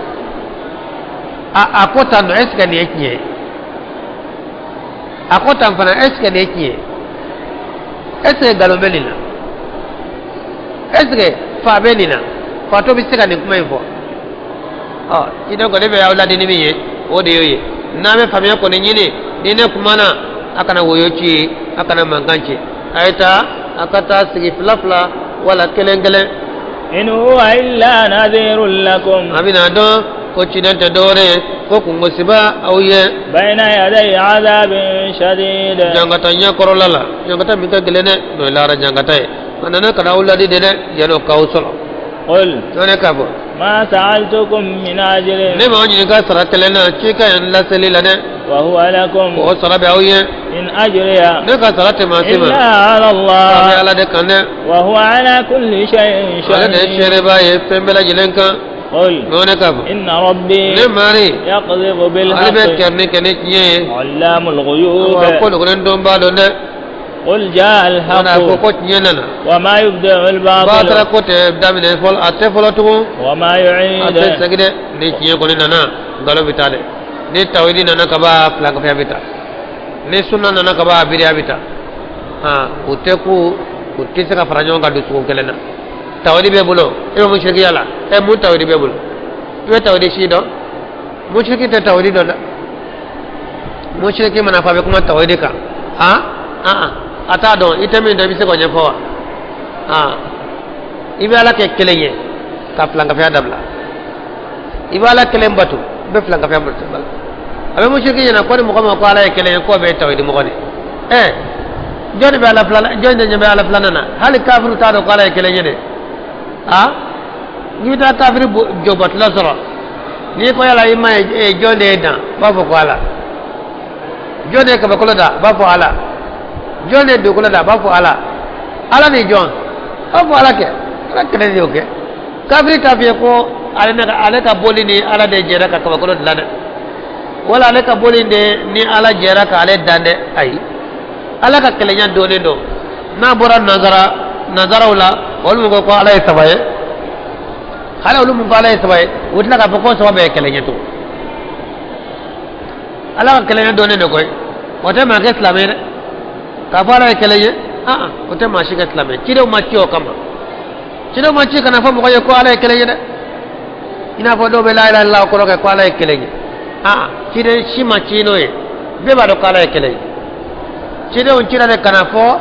A ko tan nɔ, est ce que nin ye tiɲɛ ye? A ko tan fana, est ce que nin ye tiɲɛ ye? Est ce que nkalon bɛ nin na? Est ce que fa bɛ nin na? Fatɔ bɛ se ka nin kuma in fɔ? Ɔ, ciden ko ne bɛ aw ladi ni min ye, o de y'o ye. N'a bɛ faamuya kɔni ɲini, ni ne kumana, a kana woyo ci, a kana mankan ci. A ye taa, a ka taa sigi fila fila wala kelen kelen. إن هو إلا نذير لكم. A bɛna dɔn ko ciden tɛ dɔwɛrɛ ye fo kungosiba aw ye. بين يدي عذاب شديد. Ɲangata ɲɛkɔrɔla la, ɲangata min ka gɛlɛn dɛ, n'o ye lahara ɲangata ye. A nana ka na aw ladi de dɛ, yan'o k'aw sɔrɔ. قل. Ne k'a fɔ. ما سألتكم من أجر. Ne m'aw ɲininka sara kelen na cikan in laseli la dɛ. وهو لكم. O sara bɛ aw ye. إن أجري Ne ka sara tɛ maa si ma. إلا على A bɛ الله. Ala de kan dɛ. وهو على كل شيء Ale de ye شهيد. seereba ye fɛn bɛɛ lajɛlen kan. قل. Ne k'a fɔ. إن ربي Ne mari يقذف ale bɛ بالحق kɛrɛni kɛ ni tiɲɛ ye. علام الغيوب. Wa ko dogolen dɔnbaa don dɛ. قل جاء Wala ko الحق ko tiɲɛ nana. وما يبدع الباطل. Batara ko tɛ daminɛ fɔlɔ, a tɛ fɔlɔ tugun. وما A يعيد. tɛ segin dɛ. Ni tiɲɛ kɔni nana, nkalon bɛ taa dɛ. Ni tawhidi nana ka ban, filankafoya bɛ taa. Ni sunna nana ka ban, biriya bɛ taa. U tɛ ku, u tɛ se ka fara ɲɔgɔn kan dusukun kelen na. Tawhidi b'e bolo, e bɛ musirikiya la. Ɛ, mun tawhidi b'e bolo? I bɛ tawhidi si dɔn? Musiriki tɛ tawhidi dɔn dɛ. Musiriki mana fɔ a bɛ kuma tawhidi kan, a t'a dɔn. I tɛ min dɔn, i bɛ se k'o ɲɛfɔ wa? I bɛ Ala kɛ kelen ye ka filankafoya dabila. I bɛ Ala kelen bato, i bɛ filankafoya bato. A bɛ musiriki ɲɛna ko ni mɔgɔ ma ko Ala ye kelen ye, k'o bɛ tawhidi mɔgɔ de. Ɛ, jɔnni bɛ Ala filanan? Jɔn de ɲɛ bɛ Ala filanan na? Hali kafiru t'a dɔn ko Ala ye kelen ye dɛ. N'i bɛ taa kafiri jɔbatula sɔrɔ, n'i ko yala i ma ye, jɔn de ye dan? U b'a fɔ ko Ala. Jɔn de ye kabakolo da? U b'a fɔ Ala. Jɔn de ye dugukolo da? A b'a fɔ Ala. Ala ni jɔn? A b'a fɔ Ala kɛ. Ala kelen de y'o kɛ. Kafiri t'a f'i ye ko ale ne ale ka boli ni Ala de jɛra ka kabakolo dilan dɛ, wala ale ka boli de ni Ala jɛra ka ale dan dɛ. Ayi, Ala ka kelenya donnen don. N'a bɔra nanzara nanzaraw la, olu mun ko ko Ala ye saba ye, hali olu mun ko Ala ye saba ye, u tila k'a fɔ ko saba bɛɛ ye kelen ye tugun. Ala ka kelenya donnen don koyi. O tɛ maa kɛ silamɛ ye dɛ. K'a fɔ Ala ye kelen ye, aa, o tɛ maa si kɛ silamɛ ye. Cidenw ma ci o kama. Cidenw ma ci ka na fɔ mɔgɔ ye ko Ala ye kelen ye dɛ, i n'a fɔ dɔw bɛ la ilaha illallah kɔrɔ kɛ ko Ala ye kelen ye. Aa, ciden si ma ci n'o ye. Bɛɛ b'a dɔn ko Ala ye kelen ye. Cidenw cira de ka na fɔ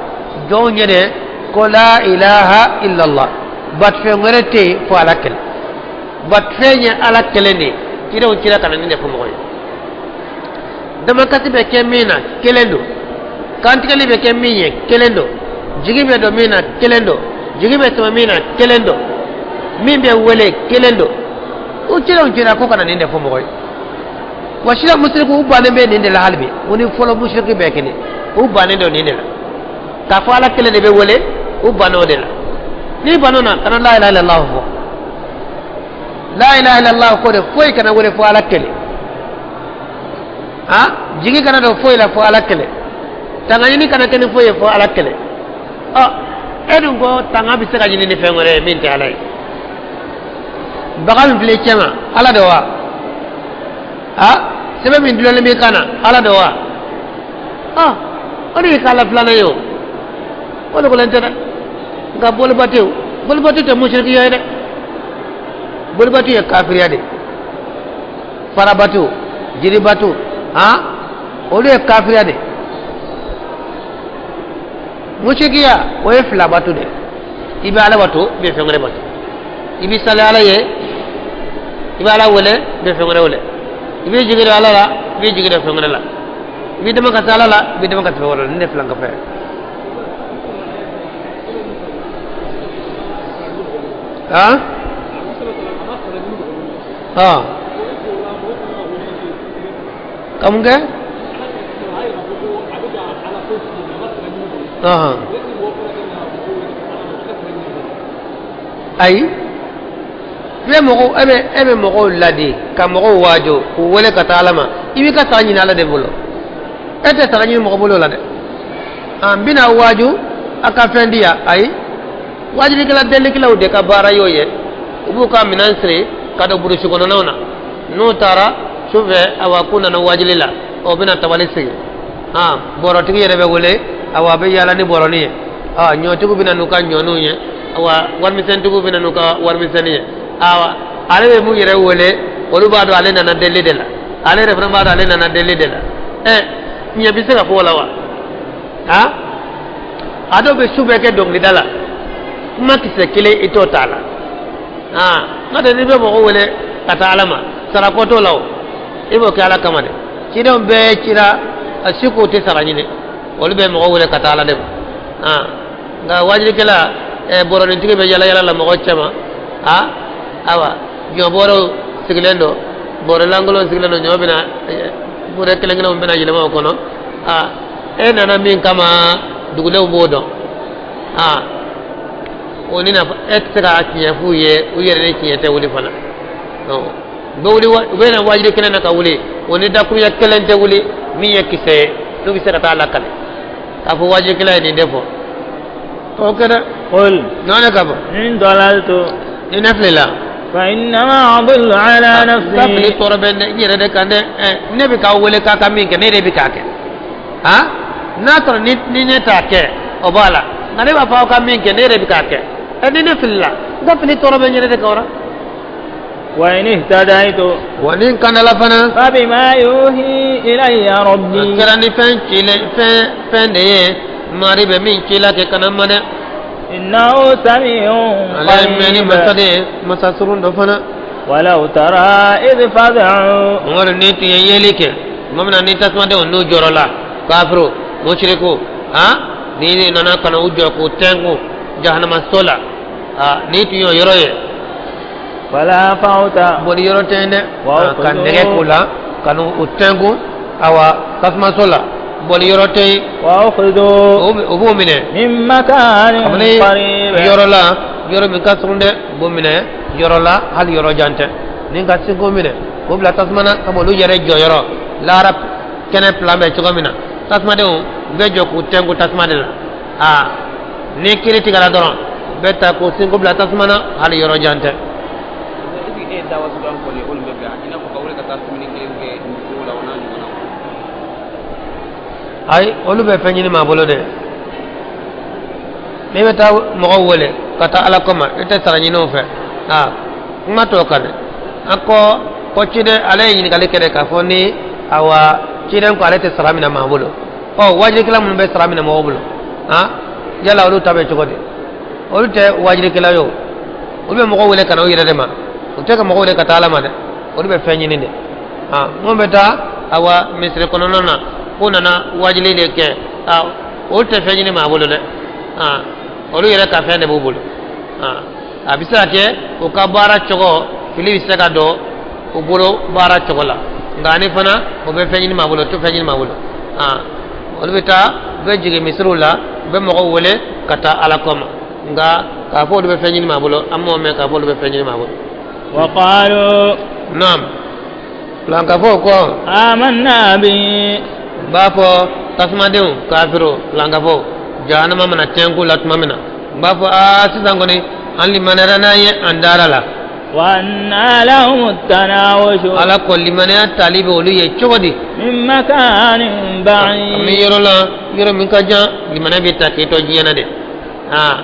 jɔnw ye de ko la ilaha illallah, batofɛn wɛrɛ tɛ yen fo Ala kelen, batofɛn ye Ala kelen de ye. Cidenw cira ka na nin de fɔ mɔgɔ ye. Damakasi bɛ kɛ min na, kelen don. Kantigɛli bɛ kɛ min ye, kelen don. Jigi bɛ don min na, kelen don. Jigi bɛ tɛmɛ min na, kelen don. Min bɛ wele, kelen don. U cidenw cira ko ka na nin de fɔ mɔgɔ ye. Wa sisan musiriku, u bannen bɛ nin de la hali bi. U ni fɔlɔ musiriki bɛɛ kelen, u bannen don nin de la, k'a fɔ Ala kelen de bɛ wele. U bannen o de la. N'i bann'o na, kana la ilaha illallah fɔ. La ilaha illallah ko de, foyi kana wele fo Ala kelen. A jigi kana don foyi la fo Ala kelen. Tanga ɲini kana kɛ ni foyi ye fo Ala kelen. Ɔ, e dun ko tanga bɛ se ka ɲini ni fɛn wɛrɛ ye min tɛ Ala ye. Baga min filɛ i cɛma, Ala de wa? A sɛbɛn min dulonlen b'i kan na, Ala de wa? Ɔ, o de y'i ka Ala filanan ye. O o dogolen tɛ dɛ. Nka bolibatu, bolibatu tɛ musirikiya ye dɛ. Bolibatu ye kafiriya de. Farabatu, jiribatu, han, olu ye kafiriya de. Musirikiya, o ye filabatu de. I bɛ Ala bato, i bɛ fɛn wɛrɛ bato. I bɛ sali Ala ye, i bɛ Ala wele, i bɛ fɛn wɛrɛ wele. I bɛ jigi da Ala la, i bɛ jigi da fɛn wɛrɛ la. I bɛ dama ka se Ala la, i bɛ dama ka se fɛn wɛrɛ la. Nin de filan ka fɛ. Han, ah, ka mun kɛ? Ahan, ayi, i bɛ mɔgɔw, e bɛ mɔgɔw ladi, ka mɔgɔw waaju, k'u wele ka taa Ala ma. I b'i ka sara ɲini Ala de bolo. E tɛ sara ɲini mɔgɔ bolo la dɛ. An bɛna waaju, a ka fɛn di yan. Ayi, waajulikɛla, delikɛlaw de ka baara y'o ye. U b'u ka minɛn siri ka don burusi kɔnɔnaw na. N'u taara sufɛ, awa, k'u nana waajuli la, o bɛna tabali sigi. Han, bɔrɔtigi yɛrɛ bɛ wele, awa, a bɛ yaala ni bɔrɔnin ye. A ɲɔtigiw bɛ na n'u ka ɲɔniw ye, awa, warimisɛntigiw bɛ na n'u ka warimisɛnnin ye. Awa, ale bɛ mun yɛrɛ wele, olu b'a dɔn ale nana deli de la. Ale yɛrɛ fana b'a dɔn ale nana deli de la. Ɛ, ɲɛ bɛ se ka fɔ o la wa? Han, a dɔw bɛ su bɛɛ kɛ dɔnkilida la, kuma kisɛ kelen i t'o t'a la. Han, n'o tɛ, n'i bɛ mɔgɔ wele ka taa Ala ma, sarako t'o la. O i b'o kɛ Ala kama de. Cidenw bɛɛ cira, a si k'o tɛ sara ɲini. Olu bɛ mɔgɔ wele ka taa Ala de ma. Han, nka waajulikɛla, ɛ, bɔrɔnintigi bɛ yala yala la mɔgɔ cɛma. A, awa, ɲɔbɔrɔw sigilen don, bɔrɔ lankolon sigilen don, ɲɔ bɛna bɔrɛ kelen kelenw bɛna yɛlɛma o kɔnɔ. A, e nana min kama, dugulenw b'o dɔn. A, o ni nafa, e tɛ se ka tiɲɛ f'u ye. U yɛrɛ ni tiɲɛ tɛ wuli fana. U bɛ wuli, u bɛ na waajuli kɛnɛ na ka wuli, o ni dakurunya kelen tɛ wuli min ye kisɛ ye n'u bɛ se ka taa lakale k'a fɔ waajulikɛla ye nin de fɔ. O kɛ dɛ. قل N'o ne ka bɔ. إن ضللت Ni ne filila. فإنما أضل على N ka fili نفسي tɔɔrɔ bɛ ne n yɛrɛ de kan dɛ. Ɛ, ne bɛ k'aw wele k'a ka min kɛ, ne de bɛ k'a kɛ. Han, n'a sɔrɔ ni ne t'a kɛ, o b'a la. Nka ne b'a fɔ aw ka min kɛ, ne yɛrɛ bɛ k'a kɛ. Ɛ, ni ne filila, n ka fili tɔɔrɔ bɛ n yɛrɛ de kan o la. وإن اهتديت Wa ni n kandala fana. فبما يوحي إلي A ربي kɛra ni fɛn cilen, fɛn de ye mari bɛ min ci la kɛ kana ma dɛ. إنه سميع Ale ye mɛnni masa قريب de ye, masa surun dɔ fana. ولو ترى إذ فزعوا Umaru, ni tun ye yeli kɛ tuma min na ni tasumadenw n'u jɔrɔ la, kafiru, musiriku, han, ni nana ka na u jɔ k'u tɛnku jahanama so la, a, ni tun y'o yɔrɔ ye. فلا فوت Boli yɔrɔ tɛ yen dɛ. Wa ka nɛgɛ k'u la ka n'u tɛnku, awa, tasuma so la. Bɔli yɔrɔ tɛ yen. Wa ukhidhu. O b'o minɛ. Min makanin kabini qarib. Yɔrɔ la, yɔrɔ min ka surun dɛ, u b'o minɛ yɔrɔ la, hali yɔrɔ jan tɛ. Ni ka sin k'o minɛ k'o bila tasuma na, komi olu yɛrɛ jɔyɔrɔ lahara kɛnɛ plan bɛ cogo min na, tasumadenw u bɛ jɔ k'u tɛnku tasuma de la. Aa, ni kiri tigɛra dɔrɔn, u bɛ ta k'o sin k'o bila tasuma na, hali yɔrɔ jan tɛ. Est ce que e ye dawa suguya fɔ nin ye, o nin bɛ bɛn i n'a fɔ ka wuli ka taa semaine kelen kɛ misiriw la, o n'a ɲɔgɔnnaw? Ayi, olu bɛ fɛn ɲini maa bolo dɛ. N'i bɛ taa mɔgɔw wele ka taa Ala kɔma, i tɛ sara ɲini o fɛ. Aa, kuma t'o kan dɛ. An ko ciden ale ye ɲininkali kɛ dɛ, k'a fɔ ni awa ciden ko ale tɛ sara minɛ maa bolo. Ɔ, wajilikɛla minnu bɛ sara minɛ mɔgɔw bolo, han, yala olu ta bɛ cogo di? Olu tɛ wajilikɛla ye o. Olu bɛ mɔgɔw wele ka na u yɛrɛ de ma, u tɛ ka mɔgɔw wele ka taa Ala ma dɛ. Olu bɛ fɛn ɲini de. Ah, minnu bɛ taa awa misiri kɔnɔna na k'u nana wajuli de kɛ, ah, olu tɛ fɛn ɲini maa bolo dɛ. Ah, olu yɛrɛ ka fɛn de b'u bolo. Ah, a bɛ se ka kɛ u ka baara cogo fili bɛ se ka don u bolo baara cogo la, nka ani fana u bɛ fɛn ɲini maa bolo, u tɛ fɛn ɲini maa bolo. Ah, olu bɛ taa, u bɛ jigin misiriw la, u bɛ mɔgɔw wele ka taa Ala kɔ ma, nka k'a fɔ olu bɛ fɛn ɲini maa bolo, an m'o mɛn k'a fɔ olu bɛ fɛn ɲini maa bolo. وقالوا. Naam, filankafow ko. آمنا به. U b'a fɔ tasumadenw kafiru filankafow, jahanama mana tɛnku la tuma min na, u b'a fɔ: aa, sisan kɔni an limaniyara n'a ye, an dara la. وأنى لهم التناوش. Ala ko limaniya tali bɛ olu ye cogo di? من مكان Kabini بعيد. yɔrɔ la, yɔrɔ min ka jan. Limaniya bɛ ta k'i to diɲɛ na de. Aa,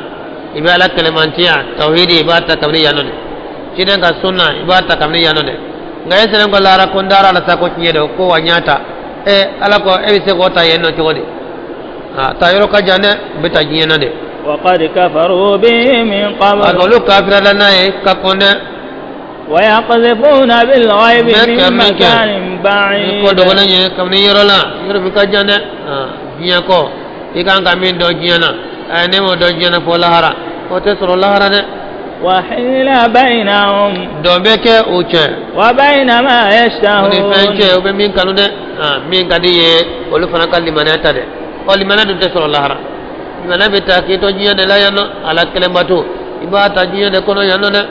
i bɛ Ala kɛlɛmantiya tawhidi, i b'a ta kabini yan nɔ de. Ciden ka sunna, i b'a ta kabini yan nɔ de. Nka e selen ko lahara ko n dara la sa, ko tiɲɛ don ko wa n y'a ta e Ala ko e bɛ se k'o ta yen nɔ cogo di? Aa, ta yɔrɔ ka jan dɛ, u bɛ ta diɲɛ na de. وقد كفروا به من A قبل. olu kafirala n'a ye ka kɔn dɛ. ويقذفون بالغيب Bɛ من kɛ min kɛ مكان ni ko بعيد. dogolen ye kabini yɔrɔ la, yɔrɔ min ka jan dɛ. Aa, diɲɛ kɔ, i kan ka min dɔn diɲɛ na, ɛ, ne m'o dɔn diɲɛ na fɔ lahara, o tɛ sɔrɔ lahara dɛ. وحيل بينهم. Dɔn bɛ kɛ o cɛ. وبين ما O ni fɛn cɛ يشتهون. o bɛ min kanu dɛ. Aa, min ka di ye, olu fana ka limaniya ta dɛ. Ɔ, limaniya dun tɛ sɔrɔ lahara. Limaniya bɛ ta k'i to diɲɛ de la yan nɔ. Ala kelen bato, i b'a ta diɲɛ de kɔnɔ yan nɔ dɛ.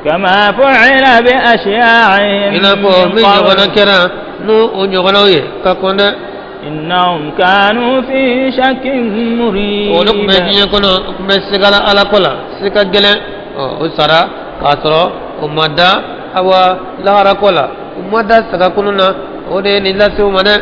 كما فعل بأشياعهم I n'a fɔ من min ɲɔgɔnna قبل. kɛra n'o o ɲɔgɔnnaw ye ka kɔn dɛ. إنهم كانوا في شك مريب. Olu tun bɛ diɲɛ kɔnɔ, u tun bɛ sigala Ala ko la, siga gɛlɛn. Ɔ, o sara k'a sɔrɔ o ma da awa lahara ko la, u ma da saga kunu na, o de ye nin lase u ma dɛ.